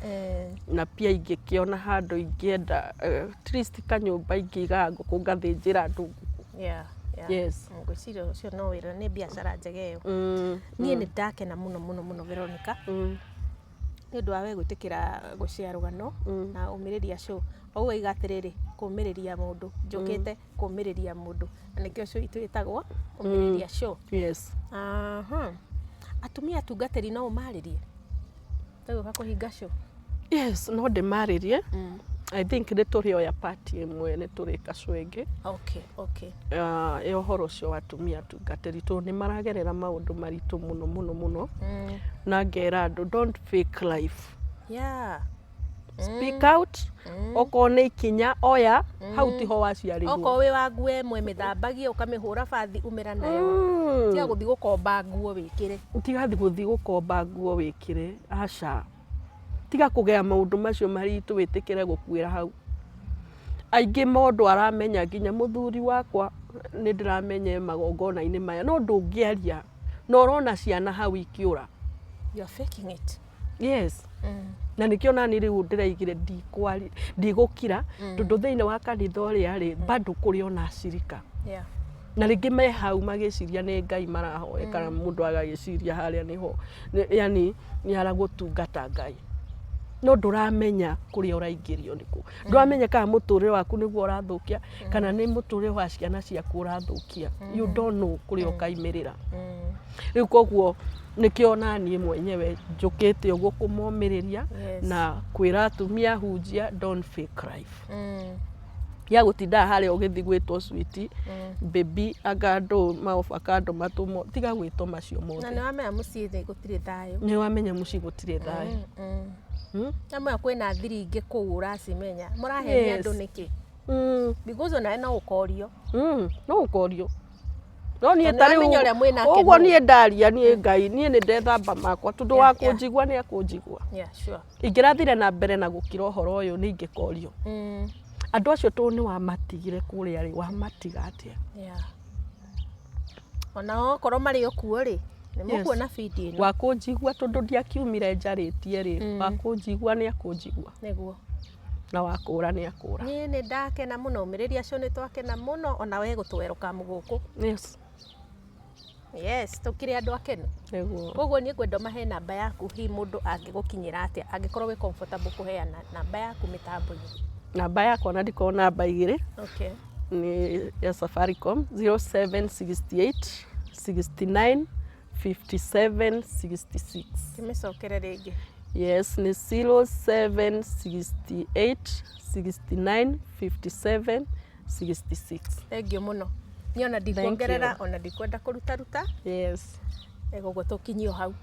Na pia ingĩkĩona handũ ingĩenda, at least kanyũmba ingĩigaga ngũkũ, ngathĩnjĩra andũ ngũkũ. Yes. Ngwĩciria ũcio no wĩra, nĩ biacara njega ĩyo. Niĩ nĩ ndakena mũno mũno mũno, Veronica, nĩ ũndũ wa we gwĩtĩkĩra gũshare rũgano na ũmĩrĩria show. O ũguo waiga atĩrĩrĩ, kũmĩrĩria mũndũ, njũkĩte kũmĩrĩria mũndũ, na nĩkĩo show itũ ĩtagwo Ũmĩrĩria Show. Aha. Atumia atungatĩri no ũmarĩrie tũgĩũka kũhinga show? Yes, no ndĩmarĩrie. I think nĩ tũrĩoya part ĩmwe, nĩ tũrĩka show ĩngĩ ya ũhoro ũcio wa atumia atungatĩri, tondũ nĩ maragerera maũndũ maritũ mũno mũno mũno. Na ngera andũ, don't fake life. Speak out. Okorwo nĩ ikinya oya hau, tiho waciarĩirwo. Okorwo wĩ wa nguo ĩmwe, mĩthambagie, ũkamĩhũra bathi, umĩra nayo. Tiga gũthiĩ gũkomba nguo wĩkĩre. Tiga gũthiĩ gũkomba nguo wĩkĩre, aca. Tiga kũgea maũndũ macio maritũ wĩtĩkĩre gũkuĩra hau. Aingĩ mũndũ aramenya, nginya mũthuri wakwa nĩ ndĩramenya e magongona-inĩ maya, no ndũngĩaria na ũrona ciana hau ikĩũra. You are faking it. Yes. Na nĩkĩo nani rĩu ndĩraigire ndigũkira, tondũ thĩinĩ wa kanitha ũrĩa rĩ, bado kũrĩ ona acirika na rĩngĩ me hau magĩciria nĩ Ngai marahoya, kana mũndũ agagĩciria harĩa nĩho yani nĩ aragũtungata Ngai. No ndũramenya kũrĩa ũraingĩrio nĩkũ, ndũramenya kana mũtũrĩre waku nĩguo ũrathũkia kana nĩ mũtũrĩre wa ciana ciaku ũrathũkia. You don't know kũrĩa ũkaimĩrĩra. Rĩu koguo nĩkĩo naniĩ mwenyewe njũkĩte ũguo kũmomĩrĩria na kwĩra atumia hunjia, don't fake life ya gũtindaga harĩa ũgĩthiĩ gwĩtwo sweet baby, anga andũ maovacado matũmo, tiga gwĩtwo macio Na mothe. nĩ wamenya mũciĩ thĩ gũtirĩ thayũ. Nĩ wamenya mũciĩ gũtirĩ thayũ. Namwe kwĩna thiri ingĩ kũu ũracimenya mũrahenia andũ nĩkĩ? Because onawe no ũkorio. No ũkorio, no niĩ Tondũ ta rĩu nĩwamenya ũrĩa mwĩnake ũguo nũ. Niĩ ndaria, niĩ Ngai, niĩ nĩ ndethamba makwa tondũ wa kũnjigua nĩ akũnjigua. Ingĩrathire na mbere na gũkira ũhoro ũyũ, nĩ ingĩkorio. Andũ acio tondũ nĩ wamatigire kũrĩa rĩ, wamatiga atĩa? Yeah. Ona okorwo marĩ o kuo rĩ, nĩ mũkuona video ĩno. Wa kũnjigua, tondũ ndiakiumire njarĩtie rĩ, wa kũnjigua nĩ akũnjigua na wa kũra nĩ akũra. Niĩ nĩ ndakena mũno, ũmĩrĩria acio, nĩ twakena mũno ona we gũtũ-welcome gũkũ. Yes, tũkĩrĩ andũ akenu. Koguo niĩ ngwenda ũmahe namba yaku, hihi mũndũ angĩgũkinyĩra atĩa angĩkorwo wĩ comfortable kũheana namba yaku mĩtambo-inĩ. Namba yakwa, na ndikorwo namba igĩrĩ, nĩ ya Safaricom, 0768 69 57 66. Kĩmĩcokere rĩngĩ. Yes, nĩ 0768 69 57 66. Thank you mũno. Niĩ ona ndikuongerera, ona ndikwenda kũrutaruta. Koguo tũkinyio hau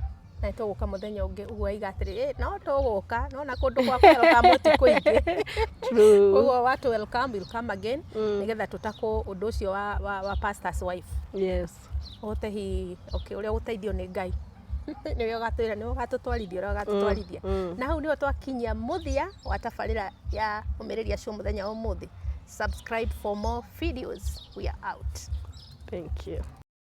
na nĩ tũgũka mũthenya ũngĩ ũguo aiga atĩrĩ, "Eh, no tũgũka nona kũndũ gwa welcome ti kũingĩ." True. Koguo watu welcome, will come again nĩgetha tũtakũ ũndũ ũcio wa pastor's wife. Ũhote hihi, okay, ũrĩa ũgũteithio nĩ Ngai nĩwe ũgatwĩra, nĩwe ũgatũtwarithia ũrĩa ũgatũtwarithia. Na hau nĩho twakinyia mũthia wa tabarĩra ya ũmĩrĩria show mũthenya wa ũmũthĩ. Subscribe for more videos. We are out. Thank you.